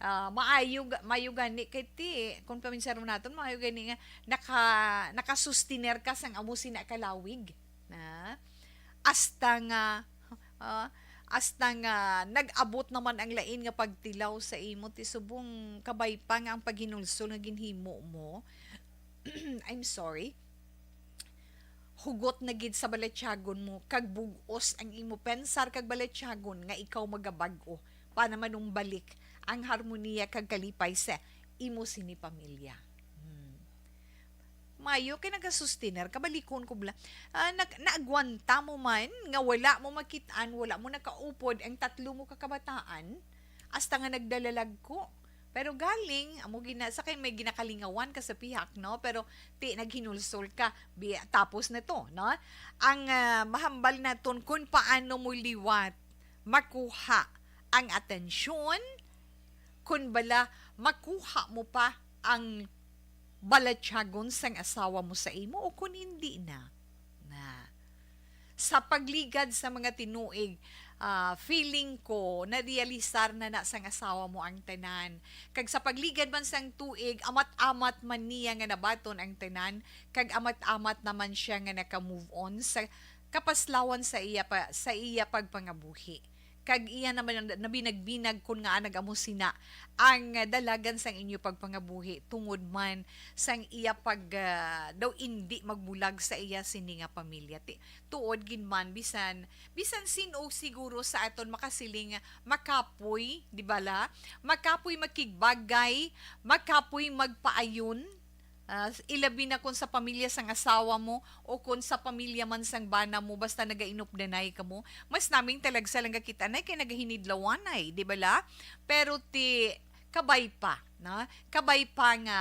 Ah, maayo ga-, maayo gani kay ti, kung paminsaro naton, maayo gani nga naka-, nakasustiner ka sang amo sina kalawig, na? Hasta nga, ah, hasta nga nag-abot naman ang lain nga pagtilaw sa imo, ti subong kabay pa nga ang paghinulsol nga ginhimo mo. I'm sorry. Hugot na gid sa balatyagon mo, kag bug-os ang imo pensar kag balatyagon nga ikaw magabag-o para manumbalik ang harmoniya kag kalipay sa imo sini pamilya. Hmm. Mayo kay nagasustener, kabalikon ko bala. Ah, nag-, naagwanta mo man nga wala mo makit-an, wala mo nakaupod ang tatlo mo ka kabataan, hasta nga nagdalalagko. Pero galing, amo gina-, sa kay may ginakalingawan ka sa pihak, no? Pero ti naghinulsol ka, bi-, tapos na to, no? Ang, ah, mahambal naton kung paano mo liwat makuha ang atensyon, kun bala makuha mo pa ang balatyagon sang asawa mo sa imo o kun hindi na. Na. Sa pagligad sa mga tinuig, ah, feeling ko, narealisar na na sang asawa mo ang tanan. Kag sa pagligad man sang tuig, amat-amat man niya nga nabaton ang tanan, kag amat-amat naman siya nga naka-move on sa kapaslawan sa iya pa, sa iya pagpangabuhi. Kag iya naman ang nabinag-binag kun ngaa nag-amo sina ang dalagan sang inyo pagpangabuhi, tungod man sang iya pag, ah, daw indi magbulag sa iya sini nga pamilya. Ti-, tuod gid man, bisan, bisan sin-o siguro sa aton makasiling nga makapoy, di bala? Makapoy makigbagay, makapoy magpaayon, ah, ilabi na kung sa pamilya sang asawa mo o kung sa pamilya man sang bana mo, basta nagainupdanay kamo. Mas naming talagsa lang gakit-anay kay nagahinidlawanay, di bala? Pero ti, kabay pa, na? Kabay pa nga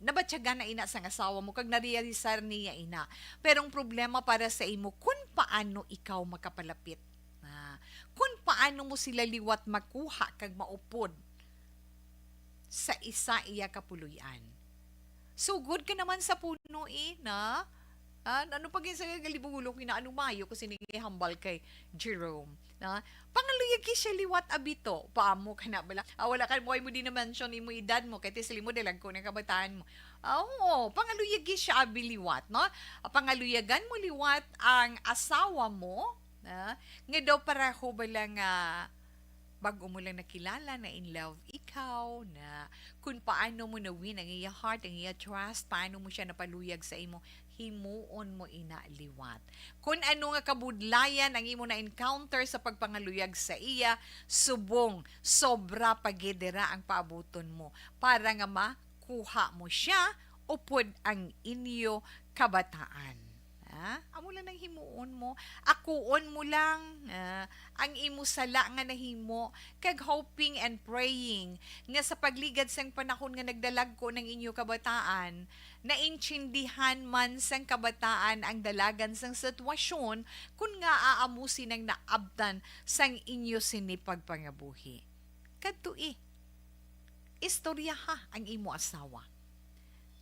nabatyagan na ina sang asawa mo kag narealisar niya ina. Pero ang problema para sa imo, kun paano ikaw makapalapit, na? Kun paano mo sila liwat makuha kag maupod sa isa iya kapuloy-an. Sugod ka naman sa puno, eh, na? Ah, ano pa gid sa galibulok ina, ano mayo ko sining ihambal kay Jerome, na? Pangaluyag kay siya liwat abito. Paamo ka na bala? Ah, wala ka mo, ay mo di na-mention imo edad mo, kay ti sila mo dalag ko ng kabataan mo. Oo, pangaluyagi siya abi liwat, no? Pangaluyagan mo liwat ang asawa mo, ah, nga daw pareho ba lang nga bago mo lang nakilala, na in love ikaw, na kung paano mo na-win ang iya heart, ang iya trust, paano mo siya napaluyag sa imo, himuon mo ina liwat. Kung ano nga kabudlayan ang imo na-encounter sa pagpangaluyag sa iya, subong, sobra pa gid dira ang paabuton mo para nga makuha mo siya upod ang inyo kabataan. Ah, amo lang nang himuon mo. Akuon mo lang, ah, ang imo sala nga nahimo, kag hoping and praying nga sa pagligad sang panahon nga nagdalagko ang inyo kabataan, naintindihan man sang kabataan ang dalagan sang sitwasyon, kun ngaa amo sini ang naabtan sang inyo sini pagpangabuhi. Kadtoi, istoryaha ang imo asawa.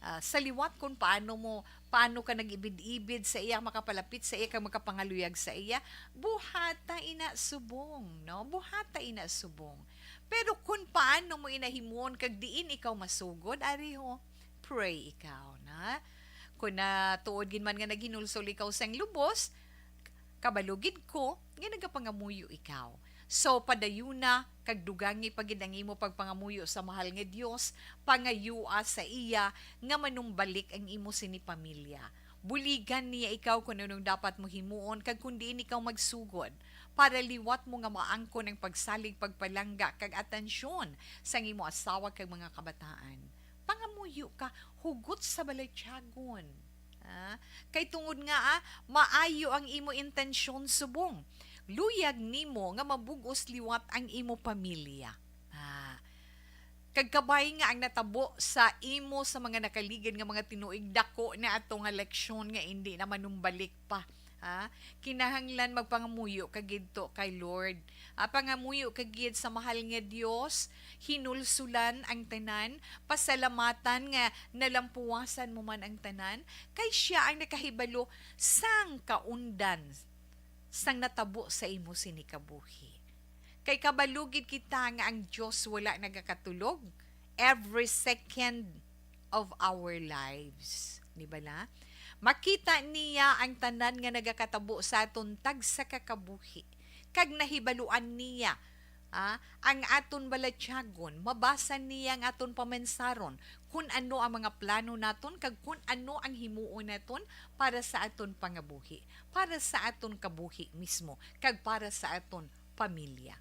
Ah, sa liwat kung paano mo, paano ka nag-ibid-ibid sa iya, makapalapit sa iya, kag makapangaluyag sa iya, buhata ina subong, no? Buhata ina subong. Pero kung paano mo ina himuon kag diin ikaw masugod, ari ho, pray ikaw, na? Kung na tuod gid man nga naghinulsol ikaw sang lubos, kabalo gid ko nga nagapangamuyo ikaw. So, padayuna kag dugangi pa gid ang imo pagpangamuyo sa mahal nga Dios, pangayua sa iya nga manumbalik ang imo sini pamilya. Buligan niya ikaw kung anong dapat mo himuon kag kung diin ikaw magsugod, para liwat mo nga maangkon ang pagsalig, pagpalangga, kag atensyon sang imo asawa kag mga kabataan. Pangamuyo ka, hugot sa balatyagon. Ah, kay tungod nga, ah, maayo ang imo intensyon subong, luyag nimo nga mabug-os liwat ang imo pamilya. Ah, kag kabay nga ang natabo sa imo sa mga nakaligid nga mga tinuig, dako na ato nga leksyon nga indi na manumbalik pa. Ah, kinahanglan magpangamuyo ka gid to kay Lord. Ah, pangamuyo ka gid sa mahal nga Dios, hinulsulan ang tanan, pasalamatan nga nalampuwasan mo man ang tanan, kay siya ang nakahibalo sang kaundan sang natabo sa imo sini kabuhi. Kay kabalo gid kita nga ang Dios wala nagakatulog. Every second of our lives. Di ba na? Makita niya ang tanan nga nagakatabo sa aton tagsa ka kabuhi, kag nahibaluan niya, ah, ang aton balatyagon, mabasa niya ang aton pamensaron, kun ano ang mga plano naton, kag kun ano ang himuon naton para sa aton pangabuhi, para sa aton kabuhi mismo, kag para sa aton pamilya.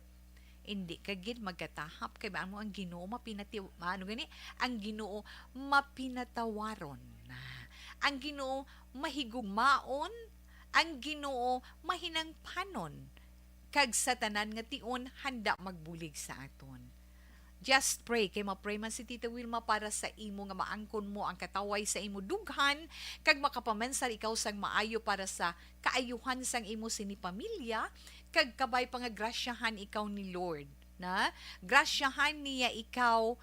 Indi ka gid magkatahap, kay amo ang Ginoo mapinati-, ano gani? Ang Ginoo mapinatawaron. Ang Ginoo mahigugmaon, ang Ginoo mahinangpanon, kag sa tanan nga tion handa magbulig sa aton. Just pray, kay ma-pray man si Tita Wilma para sa imo nga maangkon mo ang kataway sa imo dughan, kag makapamensar ikaw sang maayo para sa kaayuhan sang imo sini pamilya, kag kabay pa nga grasyahan ikaw ni Lord, na grasyahan niya ikaw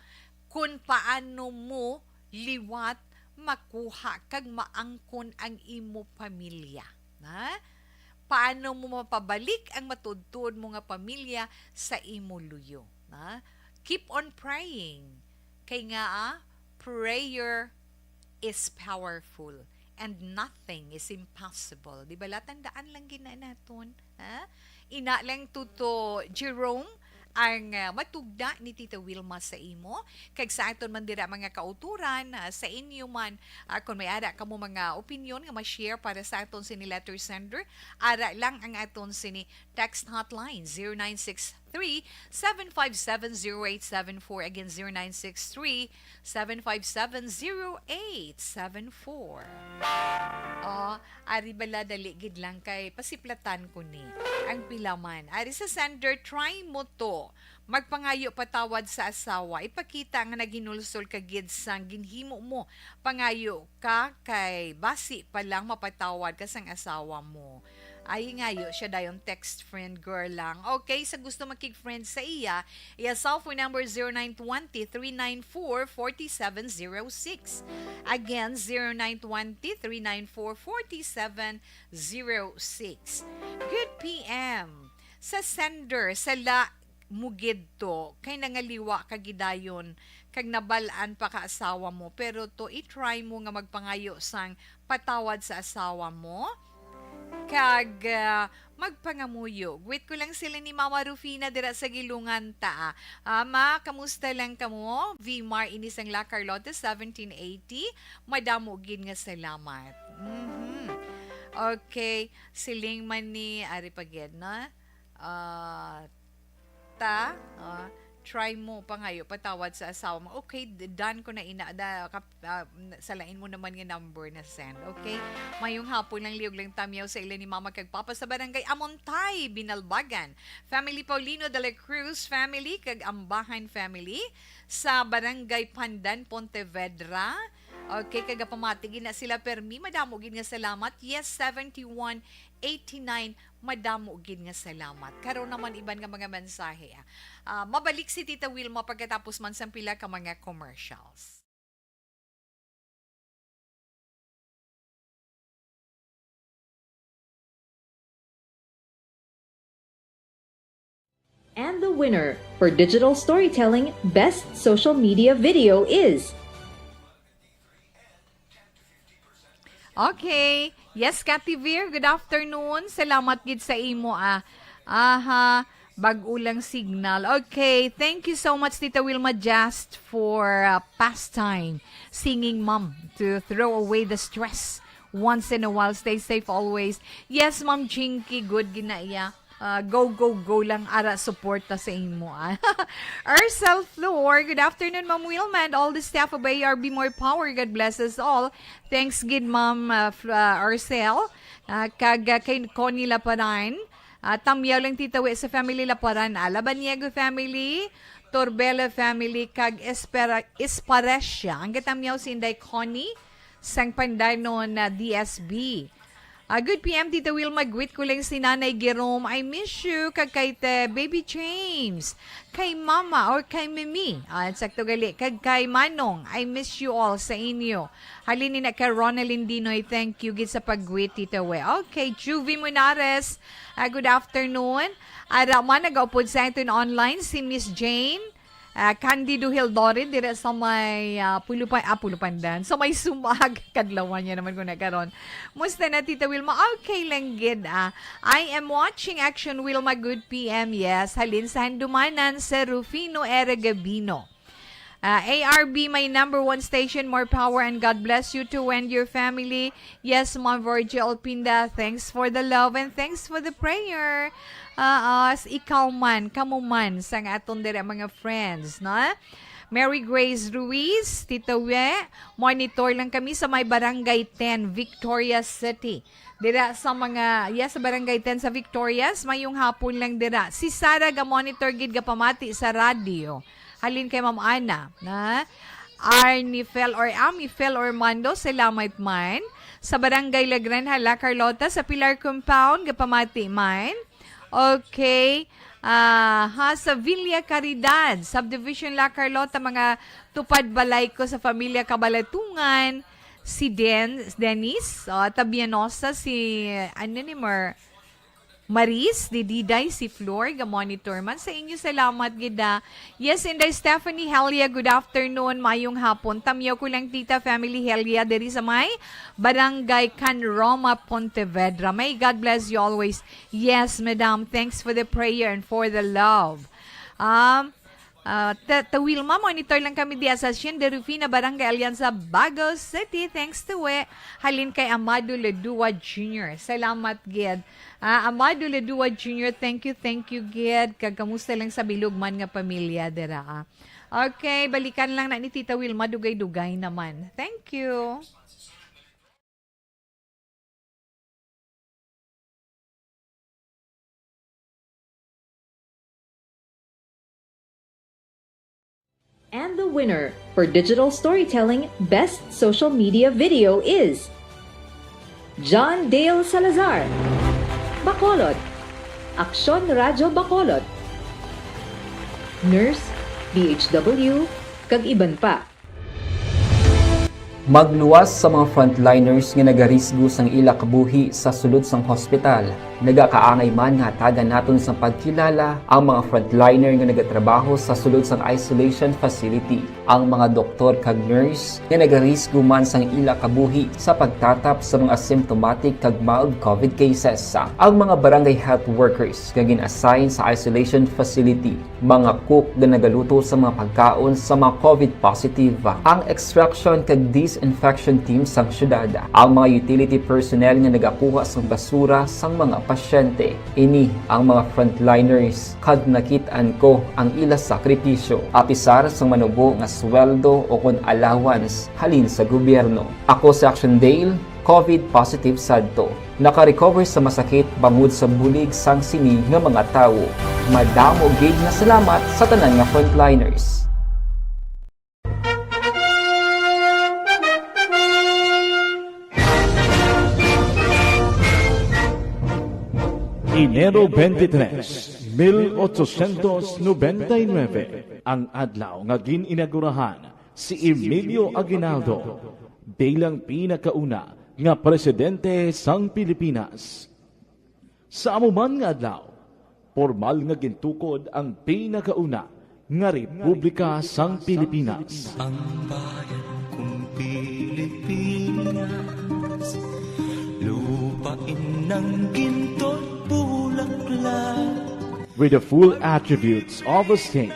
kun paano mo liwat makuha kag maangkon ang imo pamilya, na paano mo mapabalik ang matuod-tuod mo nga pamilya sa imo luyo, na keep on praying, kay nga, ah, prayer is powerful and nothing is impossible. Di ba? Tandaan lang gid na naton, ha? Ina lang, Tuto Jerome, ang, ah, matugda ni Tita Wilma sa imo, kag sa aton man dira mga kautoran, ah, sa inyo man, ah, kung may ara kamo mga opinion nga ma-share para sa aton sini letter sender, ara lang ang aton sini text hotline, zero nine six three, seven five seven, zero eight seven four. Again, zero nine six three, seven five seven, zero eight seven four. Oh, ari bala, dali gid lang kay pasiplatan ko ni. Ang pila man. Ari sa sender, try mo to. Magpangayo patawad sa asawa. Ipakita nga naghinulsol ka gid sang ginhimo mo. Pangayo ka kay basi pa lang mapatawad ka sang asawa mo. Ay, ngayo siya dayon text friend girl lang. Okay, sa gusto makig-friend sa iya, iya cellphone number zero nine twenty, three nine four, forty seven zero six. Again, zero nine twenty, three nine four, forty seven zero six. Good P M. Sa sender, sala mo gid to, kay nangaliwa ka gidayon kag nabal-an pa ka asawa mo, pero to i-try mo nga magpangayo sang patawad sa asawa mo, kag, ah, magpangamuyo. Greet ko lang sila ni Mama Rufina dira sa Gilungan ta. Ah, ma, kamusta lang kamo? Vmar ini sang La Carlota, seventeen eighty. Madamo gid nga salamat. Mhm. Okay, siling man ni, ari pa gid, no? Ah, ta, ah, try mo pangayo patawad sa asawa mo. Okay, d-, done ko na ina, da, kap-, ah, n-, sa lain mo naman nga number na send. Okay? Mayong hapon lang, liog lang tamyaw sa ila ni Mama kag Papa sa Barangay Amontay, Binalbagan. Family Paulino de la Cruz family kag Ambahan family sa Barangay Pandan, Pontevedra. Okay, kagapamati gid na sila permi. Madamo gid nga salamat. Yes, seventy-one eighty-nine. Madamo gid nga salamat. Karon naman iban nga mga mensahe, ah. Ah, mabalik si Tita Wilma pagkatapos man sang pila ka mga commercials. And the winner for digital storytelling best social media video is Okay. Yes, Kati Vir, good afternoon. Salamat gid sa imo, ah. Aha, bag-o lang signal. Okay, thank you so much, Tita Wilma, just for, uh, pastime, singing, Ma'am, to throw away the stress once in a while. Stay safe always. Yes, Ma'am Jinky, good gid na iya. Ah, go, go, go lang, ara, suporta sa imo, ah. Ursel Flor, good afternoon, Ma'am Wilma, and all the staff of A R B. More power. God bless us all. Thanks gid, Ma'am, ah, Fl-, ah, Ursel. Ah, kag, ah, kay Connie Laparan. Ah, tamyaw lang, Tita Wi, sa family Laparan, ah, Labaniego family, Torbela family, kag Espera-, Esparesia. Ang gatamyaw si Inday Connie, sang Pandanon na D S B. Ah, good P M, Tita Wilma. Greet ko lang si Nanay Jerome. I miss you. Kag kay te, Baby James. Kay Mama or kay Mimi. Ah, sakto gali. Kag kay Manong. I miss you all sa inyo. Halin ni na kay Ronaldin Dinoy. Thank you gid sa pag-greet, Tita Wi. Okay, Juvie Munares. Ah, good afternoon. Ara man, nagaupod sa aton online si Miss Jane. Ah, Candido Hildorin, dira sa may, ah, Pulupan-, ah, Pulupandan. Sa may Sumag, kadlawan niya naman ko na karon. Musta na, Tita Wilma? Okay lang gid, ah. I am watching Action Wilma, good P M, yes. Halin sa Handumanan, sa Rufino Era Gabino. Ah, A R B, my number one station, more power and God bless you too and your family. Yes, Ma'am Virgie Alpinda, thanks for the love and thanks for the prayer. Ah, as ikaw man, kamo man, sang aton diri mga friends, no? Mary Grace Ruiz, Tito We, monitor lang kami sa may Barangay ten, Victoria City. Dira sa mga, yes, sa Barangay ten sa Victorias, mayong hapon lang dira. Si Sarah ga-monitor gid gapamati sa radyo. Halin kay Ma'am Ana, na Arnifel or Amifel Ormando, salamat man. Sa Barangay La Granja, La Carlota, sa Pilar Compound, gapamati man. Okay. Ah, ha, sa Villa Caridad, Subdivision La Carlota, mga tupad balay ko sa familia Kabalatungan, si Den-, Dennis, ah, Tabianosa, si, ano ni Mer-, Maris, Dididay, si Flor, ga-monitor man. Sa inyo, salamat gid, ah. Yes, Inday Stephanie Helia, good afternoon, mayong hapon. Tamyaw ko lang, Tita, family Helia, diri sa may Barangay Can Roma, Pontevedra. May God bless you always. Yes, madam. Thanks for the prayer and for the love. Um, ah, Ta-, Ta Wilma, monitor lang kami diya sa Hacienda Rufina, Barangay Alianza, Bago City. Thanks to we. Halin kay Amado Ledua Junior. Salamat gid. Ah, Amado Ledua Junior, thank you, thank you gid. Kag kamusta lang sa bilog man nga pamilya dira, ah. Okay, balikan lang na ni Tita Wilma, dugay-dugay naman. Thank you. And the winner for digital storytelling best social media video is John Dale Salazar, Bacolod, Aksyon Radyo Bacolod, Nurse, D H W, kag iban pa. Magluwas sa mga frontliners nga nagarisgo sang ila kabuhi sa sulod sang hospital. Nagakaangay man nga hatagan naton sang pagkilala ang mga frontliner nga nagatrabaho sa sulod sang isolation facility, ang mga doktor kag nurse nga nagarisgo man sang ila kabuhi sa pagtatap sa mga asymptomatic kag mild covid cases, ang mga barangay health workers nga gin-assign sa isolation facility, mga cook nga nagaluto sa mga pagkaon sa mga covid positive, ang extraction kag disinfection team sang syudad, ang mga utility personnel nga nagakuha sang basura sang mga pasyente. Ini ang mga frontliners, kag nakit-an ko ang ila sakripisyo, apisar sang manubo nga sweldo o kon allowance halin sa gobyerno. Ako si Action Dale, covid positive sadto. Naka-recover sa masakit bangod sa bulig sang sini nga mga tawo. Madamo gid nga salamat sa tanan nga frontliners. Enero twenty-three, mil ochocientos noventa y nueve, ang adlaw nga gin-inaugurahan si Emilio Aguinaldo bilang pinakauna nga presidente sang Pilipinas. Sa amo man nga adlaw, pormal nga gintukod ang pinakauna nga republika sang Pilipinas. Ang bayan kong Pilipinas, lupain ng ginto't bulaklak. With the full attributes of a state,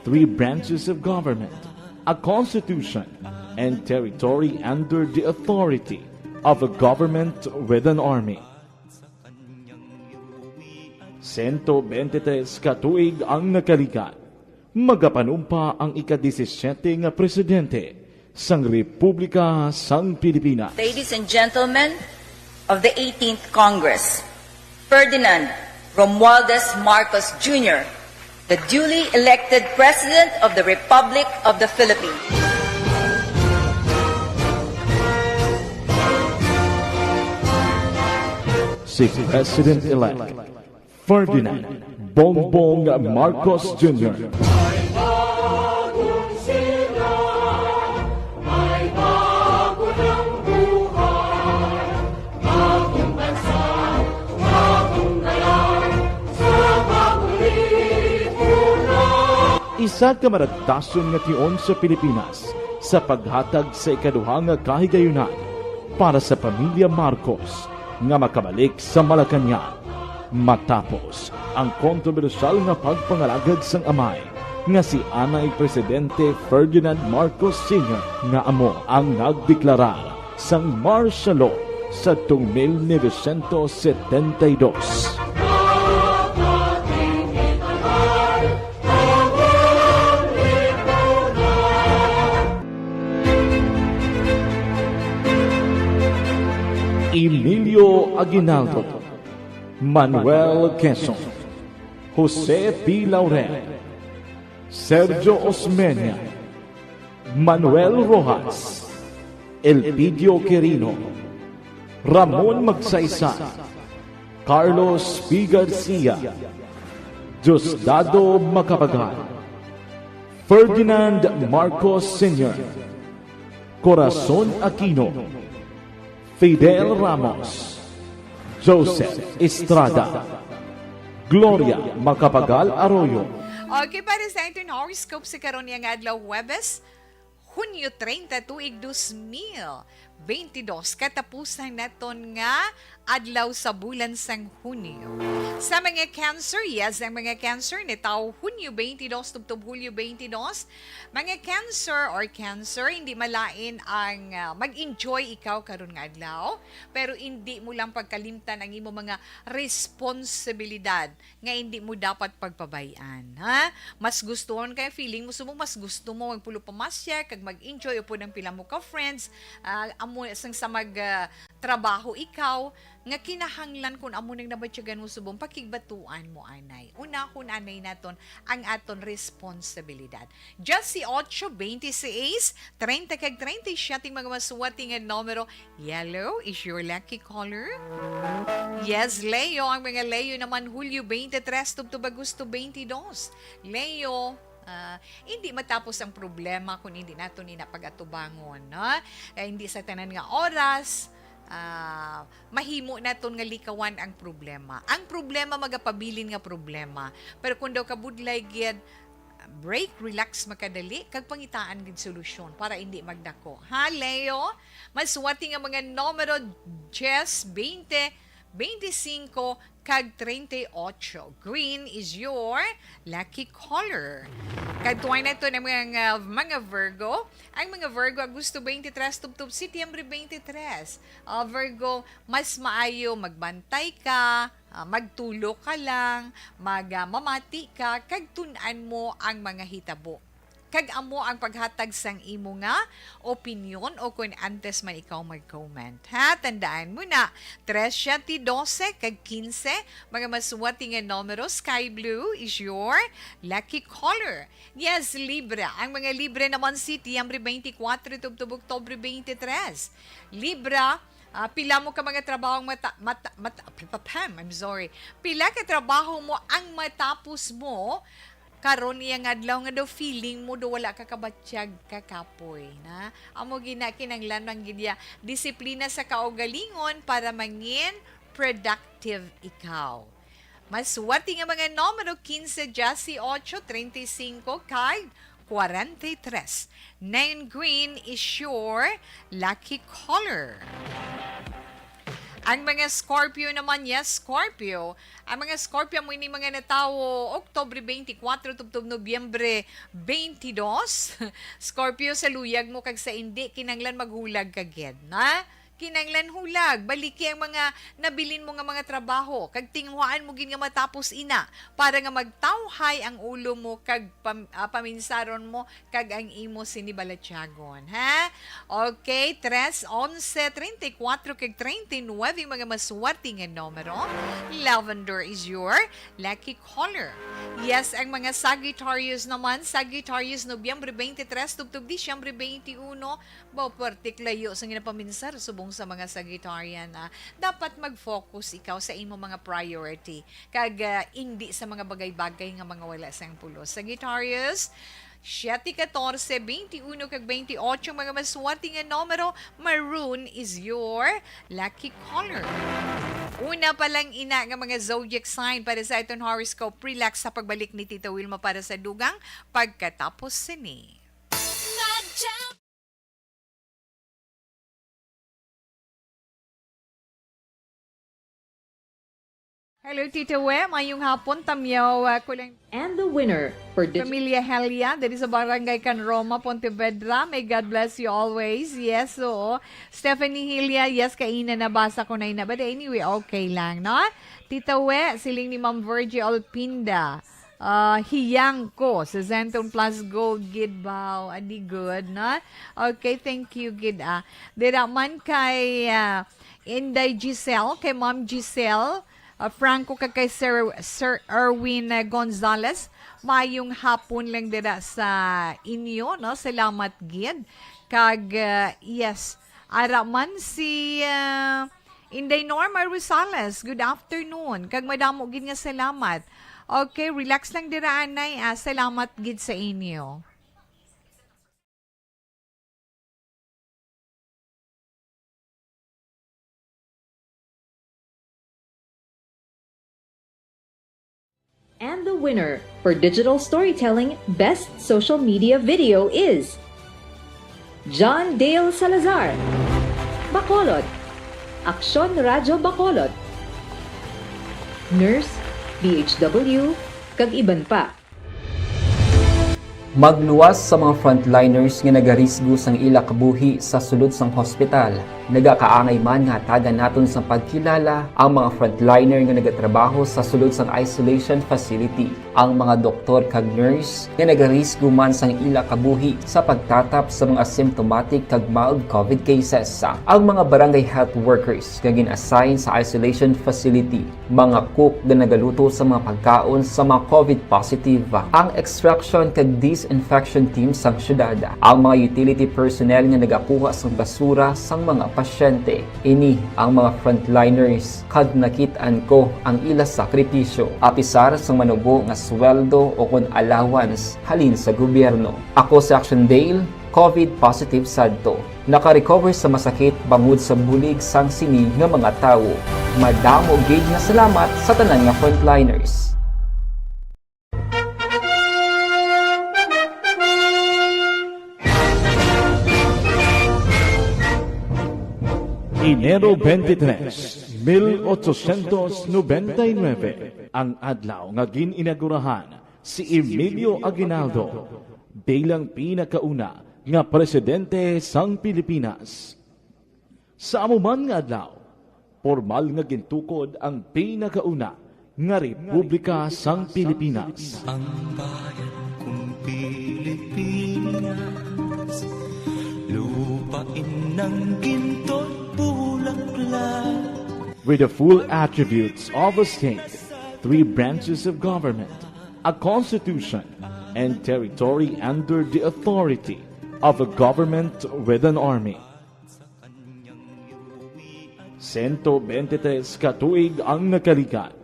three branches of government, a constitution, and territory under the authority of a government with an army. Sento bente tres ka tuig ang nakalikat, magapanumpa ang ika-disisiete nga presidente sang Republika sang Pilipinas. Ladies and gentlemen of the eighteenth Congress, Ferdinand Romualdez Marcos Junior, the duly elected President of the Republic of the Philippines. Si President-elect Ferdinand Bongbong Marcos Junior. Isa ka maragtason nga tion sa Pilipinas sa paghatag sa ikaduha nga kahigayunan para sa pamilya Marcos nga makabalik sa Malacañang matapos ang kontrobersyal nga pagpangalagad sang amay nga si anay Presidente Ferdinand Marcos Senior, nga amo ang nagdeklarar sang martial law sadtong mil novecientos setenta y dos. Emilio Aguinaldo, Manuel Quezon, Jose P. Laurel, Sergio Osmeña, Manuel Roxas, Elpidio Quirino, Ramon Magsaysay, Carlos P. Garcia, Diosdado Macapagal, Ferdinand Marcos Senior, Corazon Aquino, Fidel Ramos, Joseph Estrada, Gloria Macapagal Arroyo. Okay, para sa aton horoscope sa karon nga adlaw, Huwebes, Hunyo treinta, tuig dos mil veintidós, katapusan naton nga adlaw sa bulan sang Hunyo. Sa mga Cancer, yes, ang mga Cancer, natawo Hunyo twenty-two tubtob Hulyo twenty-two. Mga Cancer or Cancer, hindi malain ang, ah, mag-enjoy ikaw karon nga adlaw, pero hindi mo lang pagkalimtan ang imo mga responsibilidad nga hindi mo dapat pagpabay-an, ha? Mas gustuhon kay feeling mo subong mas gusto mo magpulo pamasyar kag mag-enjoy upod ang pila mo ka friends, ah, amo sang sa mag, ah, trabaho ikaw, nga kinahanglan kun amo nang nabatyagan mo subong pakigbatuan mo anay. Unahon anay naton ang aton responsibilidad. Just si ocho, twenty-six, treinta kag treinta y siete mga masuwati nga numero. Yellow is your lucky color. Yes, Leo. Ang mga Leo naman, Hulyo twenty-three tubtob Agosto twenty-two. Leo, Ah, hindi matapos ang problema kung hindi naton ina pag-atubangon, no? Eh, hindi sa tanan nga oras, ah, mahimo naton nga likawan ang problema. Ang problema magapabilin nga problema. Pero kung daw kabudlay gid, break, relax, makadali, kag pangitaan gid solusyon para hindi magdako. Ha, Leo? Maswati nga mga numero diyes, baynte, baynte singko, kag treinta y ocho. Green is your lucky color. Kadtuan nato ang mga, mga Virgo. Ang mga Virgo, Agosto twenty-three, tubtob Setyembre twenty-three. Ah, Virgo, mas maayo magbantay ka, ah, magtulo ka lang, mag, ah, mamati ka, kag tun-an mo ang mga hitabo. Kag amo ang paghatag sang imo nga opinyon o kon antes man ikaw mag-comment. Ha? Tandaan mo na, tres, siyete, dose, kag kinse, mga masuwati nga numero, sky blue is your lucky color. Yes, Libra. Ang mga Libra naman, Setyembre twenty-four tubtob Oktubre twenty-three. Libra, ah, pila mo ka mga trabaho ang mata-, mata-, mata-, papapam, I'm sorry. Pila ka trabaho mo ang matapos mo karon iya nga adlaw nga daw feeling mo daw wala ka kabatyag kakapoy, na? Amo gina kinanglan man gid ya disiplina sa kaugalingon para mangin productive ikaw. Maswerte nga mga numero, kinse, diyes ocho, treinta y cinco, kag kwarenta y tres. Neon green is your lucky color. Ang mga Scorpio naman, yes, Scorpio. Ang mga Scorpio, amo ini mga natawo Oktubre twenty-four tubtob Nobyembre twenty-two. Scorpio, sa luyag mo kag sa indi, kinanglan maghulag ka gid, na? Kinanglan hulag, baliki ang mga nabilin mo nga mga trabaho, kag tinguhaan mo gid nga matapos ina, para nga magtawhay ang ulo mo kag pam-, ah, paminsaron mo kag ang imo sini balatyagon, ha? Okay, tres, onse, treinta y cuatro, kag treinta y nueve, mga maswerte nga numero. Lavender is your lucky color. Yes, ang mga Sagittarius naman, Sagittarius, Nobyembre twenty-three tubtob Disyembre twenty-one, ba, pwerte layo sa ginapaminsar subong sa mga Sagittarian, ah. Dapat mag-focus ikaw sa imo mga priority, kag, ah, indi sa mga bagay-bagay nga mga wala sang pulos. Sagittarius, siyete, katorse, twenty-uno, kag twenty-ocho, mga maswerte nga numero, maroon is your lucky color. Una pa lang ina nga mga zodiac sign para sa aton horoscope, relax sa pagbalik ni Tita Wilma para sa dugang pagkatapos sini. Hello, Tita We. Mayong hapon, Tamyaw, ah, Kulang. And the winner for Digi- Familia Helia, diri sa Barangay Can Roma, Pontevedra. May God bless you always. Yes, oo. Stephanie Helia, yes, kaina nabasa ko na ina. But anyway, okay lang, no? Tita We, siling ni Ma'am Virgie Olpinda. Ah, hiyang ko sa Zenton Plus Gold gid baw. Adi good, no? Okay, thank you gid, ah. Dira man kay, ah, Inday Giselle, kay Ma'am Giselle, ah, Franco, kag kay Sir, Sir Erwin, ah, Gonzalez. Mayong hapon lang dira sa inyo, no? Salamat gid. Kag, ah, yes, ara man si, ah, Inday Norma Rosales, good afternoon. Kag madamo gid nga salamat. Okay, relax lang dira, anay, ah. Salamat gid sa inyo. And the winner for digital storytelling best social media video is John Dale Salazar, Bacolod, Aksyon Radyo Bacolod, Nurse, D H W, kag iban pa. Magluwas sa mga frontliners nga nagarisgo sang ila kabuhi sa sulod sang hospital. Nagakaangay man nga hatagan naton sang pagkilala ang mga frontliner nga nagatrabaho sa sulod sang isolation facility, ang mga doktor kag nurse nga nagarisgo man sang ila kabuhi sa pagtatap sa mga asymptomatic kag mild COVID cases, ang mga barangay health workers nga gin-assign sa isolation facility, mga cook nga nagaluto sa mga pagkaon sa mga COVID positive, ang extraction kag disinfection team sang syudad, ang mga utility personnel nga nagakuha sang basura sang mga Pasyente, ini ang mga frontliners, kag nakit-an ko ang ila sakripisyo, apisar sang manubo nga sweldo o kon allowance halin sa gobyerno. Ako si Action Dale, COVID positive sadto. Naka-recover sa masakit bangod sa bulig sang sini nga mga tawo. Madamo gid nga salamat sa tanan nga frontliners. Enero twenty-three, mil ochocientos noventa y nueve, ang adlaw nga gin-inaugurahan si Emilio Aguinaldo bilang pinakauna nga presidente sang Pilipinas. Sa amo man nga adlaw, pormal nga gintukod ang pinakauna nga republika sang Pilipinas. Ang bayan kong Pilipinas, lupain ng ginto't bulaklak. With the full attributes of a state, three branches of government, a constitution, and territory under the authority of a government with an army. Sento bente tres ka tuig ang nakalikat,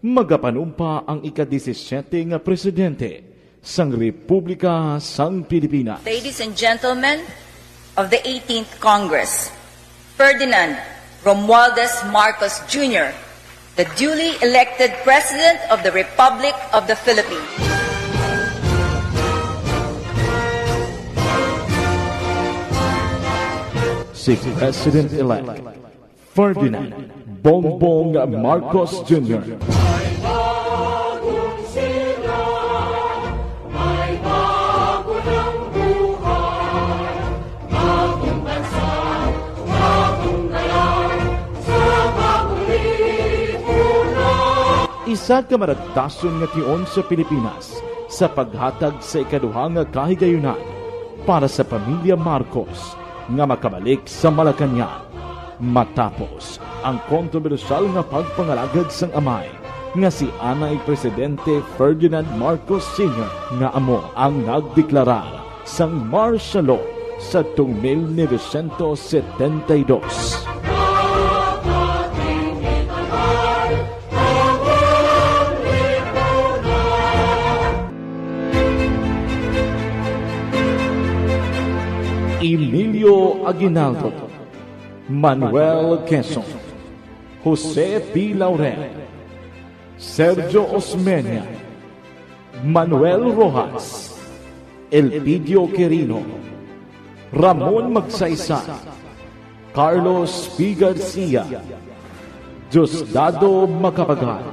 magapanumpa ang ika-disisiete nga presidente sang Republika sang Pilipinas. Ladies and gentlemen of the eighteenth Congress, Ferdinand Romualdez Marcos Junior, the duly elected President of the Republic of the Philippines. Si President-elect Ferdinand Bongbong Marcos Junior. Isa ka maragtason nga tion sa Pilipinas sa paghatag sa ikaduha nga kahigayunan para sa pamilya Marcos nga makabalik sa Malacañang matapos ang kontrobersyal nga pagpangalagad sang amay nga si anay Presidente Ferdinand Marcos Senior, nga amo ang nagdeklarar sang martial law sadtong mil novecientos setenta y dos. Emilio Aguinaldo, Manuel Quezon, Jose P. Laurel, Sergio Osmeña, Manuel Roxas, Elpidio Quirino, Ramon Magsaysay, Carlos P. Garcia, Diosdado Macapagal,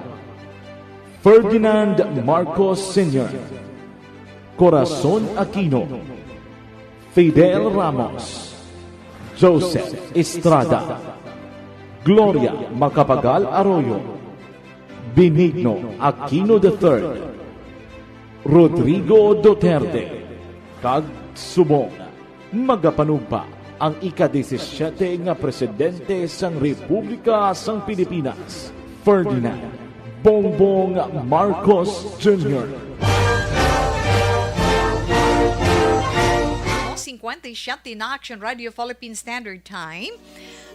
Ferdinand Marcos Senior, Corazon Aquino, Fidel Ramos, Joseph Estrada, Gloria Macapagal Arroyo, Benigno Aquino the third, Rodrigo Duterte, kag subong. Magapanugpa ang ika-disisiete nga presidente sang Republika sang Pilipinas, Ferdinand Bongbong Marcos Junior. Cincuenta y siete na Action Radio Philippine Standard Time.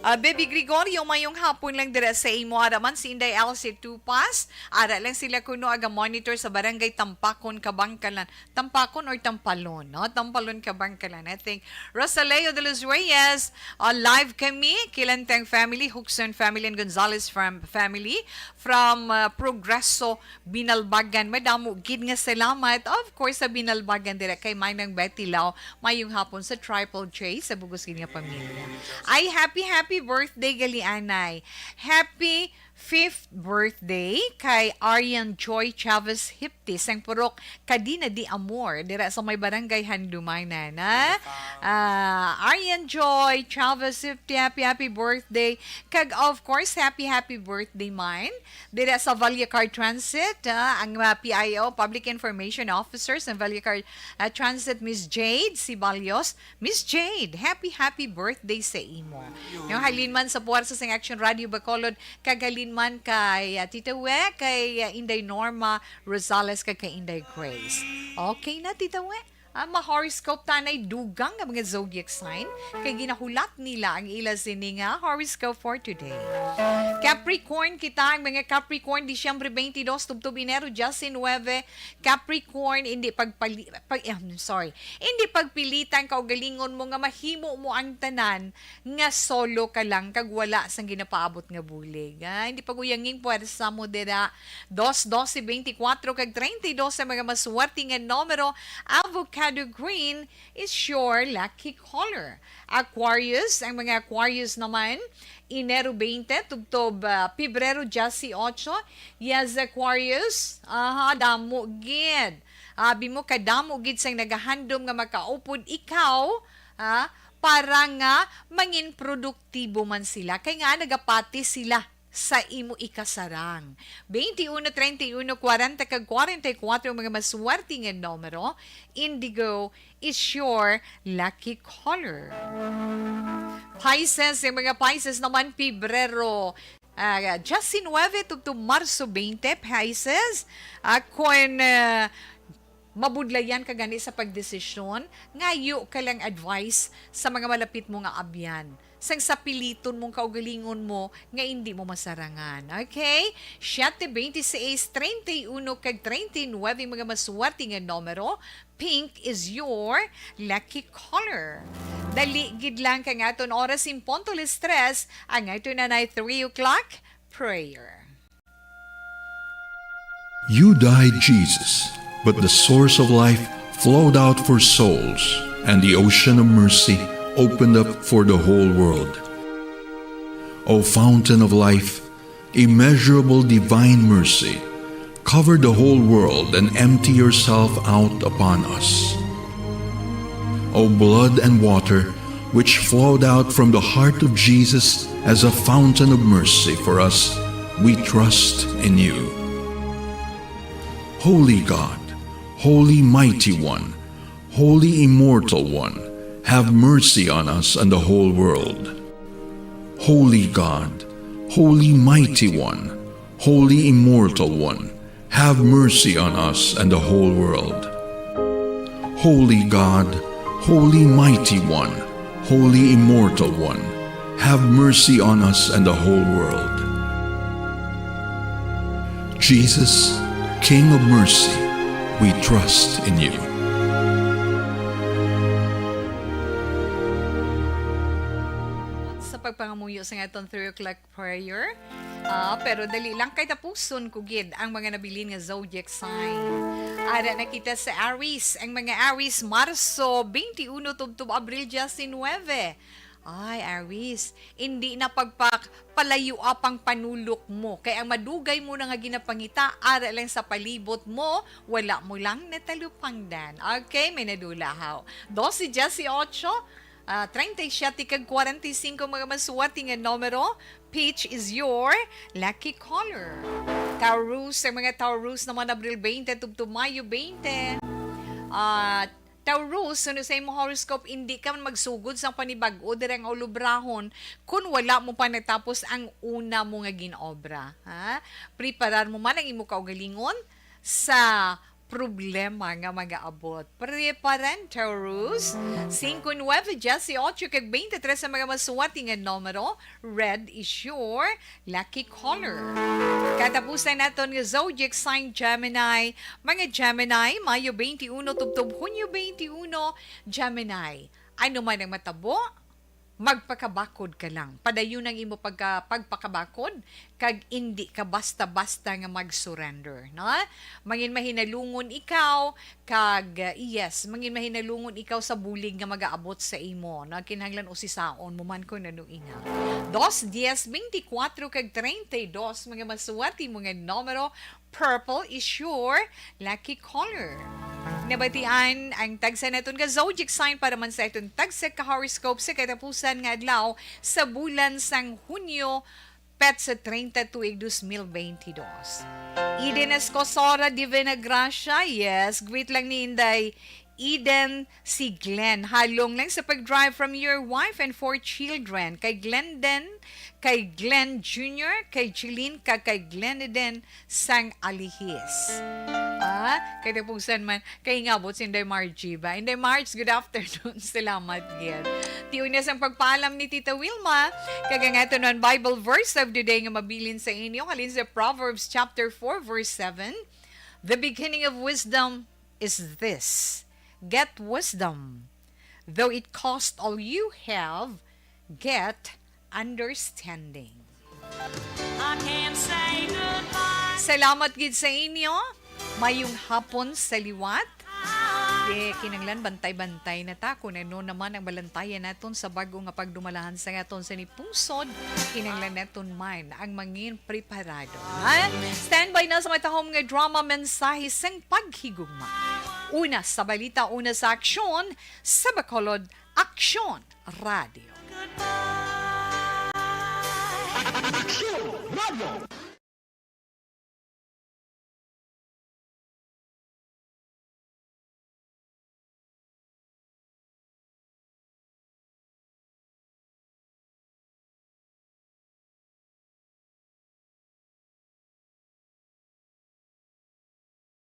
Ah, Baby Gregorio, mayong hapon lang dira sa imo. Ara man si Inday Elsie Tupas. Ara lang sila kuno aga-monitor sa Barangay Tampakon, Kabangkalan. Tampakon or Tampalon, no? Tampalon, Kabangkalan, I think. Rosaleo de los Reyes, ah, live kami, Kilanteng family, Huxon family, and Gonzalez fam-, family from, ah, Progreso, Binalbagan. Madamo gid nga salamat. Of course, sa Binalbagan dira kay Manang Betty Lau. Mayong hapon sa Triple J, sa bugos gid nga pamilya. Ay, happy, happy birthday, gali anay. Happy fifth birthday kay Arian Joy Chavez Hipti sang Purok Cadena de Amor, dira sa may Barangay Handumanan, ha? Ah, Arian Joy Chavez Hipti, happy, happy birthday. Kag, of course, happy, happy birthday man dira sa Vallecar Transit, ah, ang, ah, P I O, Public Information Officer sa Vallecar, ah, Transit, Miss Jade Siballos. Miss Jade, happy, happy birthday sa imo. Nga halin man sa puwersa sang Action Radio Bacolod, kag halin man kay, ah, Tita We, kay, ah, Inday Norma Rosales, kag kay Inday Grace. Okay na, Tita We? Ah, ma-horoscope ta nay dugang nga mga zodiac sign, kay ginahulat nila ang ila sini nga horoscope for today. Capricorn kita, ang mga Capricorn, Disyembre twenty-two tubtob Enero diyes nuebe. Capricorn, hindi pagpali-, pag-, eh, I'm sorry, hindi pagpilitan kaugalingon mo nga mahimo mo ang tanan nga solo ka lang kag wala sang ginapaabot nga bulig. Ah, hindi pag-uyanging puwersa mo dira. Dos, dose, beintikwatro kag treinta y dos ang mga maswerte nga numero. Avocado green is your lucky color. Aquarius, ang mga Aquarius naman, Enero twenty tubtob, ah, Pebrero diyes otso. Yes, Aquarius. Aha, damo gid. Abi mo, kadamo gid sang nagahandom nga makaupod ikaw, ah, para nga mangin produktibo man sila. Kay nga nagapati sila sa imo ikasarang. Twenty-one, treinta y uno, kwarenta kag kwarenta y kuwatro ang mga maswerte nga numero. Indigo is your lucky color. Pisces, ang mga Pisces naman, Pebrero, ah, diyes nuebe tubtob Marso twenty, Pisces. Ah, kung, ah, mabudlayan ka gani sa pagdesisyon, ngayo ka lang advice sa mga malapit mo nga abyan. Sang sapiliton mong kaugalingon mo nga hindi mo masarangan. Okay? Siyete, beintiseis, treinta y uno, kag treinta y nuebe mga maswerte nga numero. Pink is your lucky color. Dali gid lang kay ang aton oras in punto alas tres, ang aton na nay three o'clock prayer. You died, Jesus, but the source of life flowed out for souls, and the ocean of mercy opened up for the whole world. O fountain of life, immeasurable divine mercy, cover the whole world and empty yourself out upon us. O blood and water, which flowed out from the heart of Jesus as a fountain of mercy for us, we trust in you. Holy God, Holy Mighty One, Holy Immortal One, have mercy on us and the whole world. Holy God, Holy Mighty One, Holy Immortal One, have mercy on us and the whole world. Holy God, Holy Mighty One, Holy Immortal One, have mercy on us and the whole world. Jesus, King of mercy, we trust in you. Sa pagpangamuyo sa aton three o'clock prayer, ah, pero dali lang kay tapuson ko gid ang mga nabilin nga zodiac sign. Ara na kita sa Aries. Ang mga Aries, Marso twenty-one tubtob Abril diyes nuebe. Ay, Aries, hindi na pagpalayo pang panulok mo, kay ang madugay mo na nga ginapangita ara lang sa palibot mo, wala mo lang natalupangdan. Okay, may nadula haw. Dose, diyes otso, ah, treinta y siete kag kwarenta y cinco mga maswerte nga numero. Peach is your lucky color. Taurus, ang mga Taurus naman, Abril twenty tubtob Mayo twenty. Ah, Taurus, suno sa imong horoscope, hindi ka man magsugod sang panibag-o diri ang ulobrahon kun wala mo pa natapos ang una mo nga gin-obra, ha? Preparar mo man ang imo kaugalingon sa problema nga magaabot. Preparan, Taurus. Singko, nuebe, diyes otso, kag twenty-tres ang mga maswerte nga numero. Red is your lucky color. Katapusan naton nga zodiac sign, Gemini. Mga Gemini, Mayo twenty-one tubtob Hunyo twenty-one, Gemini. Ano man ang matabo, magpakabakod ka lang. Padayon ang imo pagka-, pagpakabakod, kag indi ka basta-basta nga mag-surrender, no? Mangin mahinalungon ikaw, kag, uh, yes, mangin mahinalungon ikaw sa bulig nga magaabot sa imo, no? Kinahanglan usisaon mo man kung ano ina. Dos, dies, beintikwatro, kag treinta y dos, mga maswerte mo nga numero, purple is your lucky color. Nabatian ang tagsa naton nga zodiac sign para man sa aton tagsa ka horoscope sa katapusan nga adlaw sa bulan sang Hunyo, petsa treinta, tuig dos mil beintidos. Eden Escosora, Divina Gracia, yes, greet lang ni Inday Eden, si Glenn. Halong lang sa pag-drive from your wife and four children. Kay Glenden, kay Glenn Junior, kay Jeline, kag kay Glenn Eden sang Alihis. Ah, kay tapusan man, kay ingabot si Inday Margie ba? Inday Marge, good afternoon. Salamat gid. Tiunas ang pagpaalam ni Tita Wilma. Kag ang aton man Bible verse of the day nga mabilin sa inyo, halin sa Proverbs chapter four, verse seven. The beginning of wisdom is this: get wisdom. Though it cost all you have, get understanding. I can't say goodbye. Salamat gid sa inyo. Mayong hapon sa liwat. Di, kinanglan bantay-bantay na ta kung ano naman ang balantayan naton sa bago nga pagdumalahan sa aton sa nipungsod. Kinanglan naton man ang mangin preparado. Ha? Standby na sa matahom nga drama, mensahe sang paghigugma. Una sa balita, una sa aksyon, sa Bacolod Aksyon Radio. Aksyon Radio.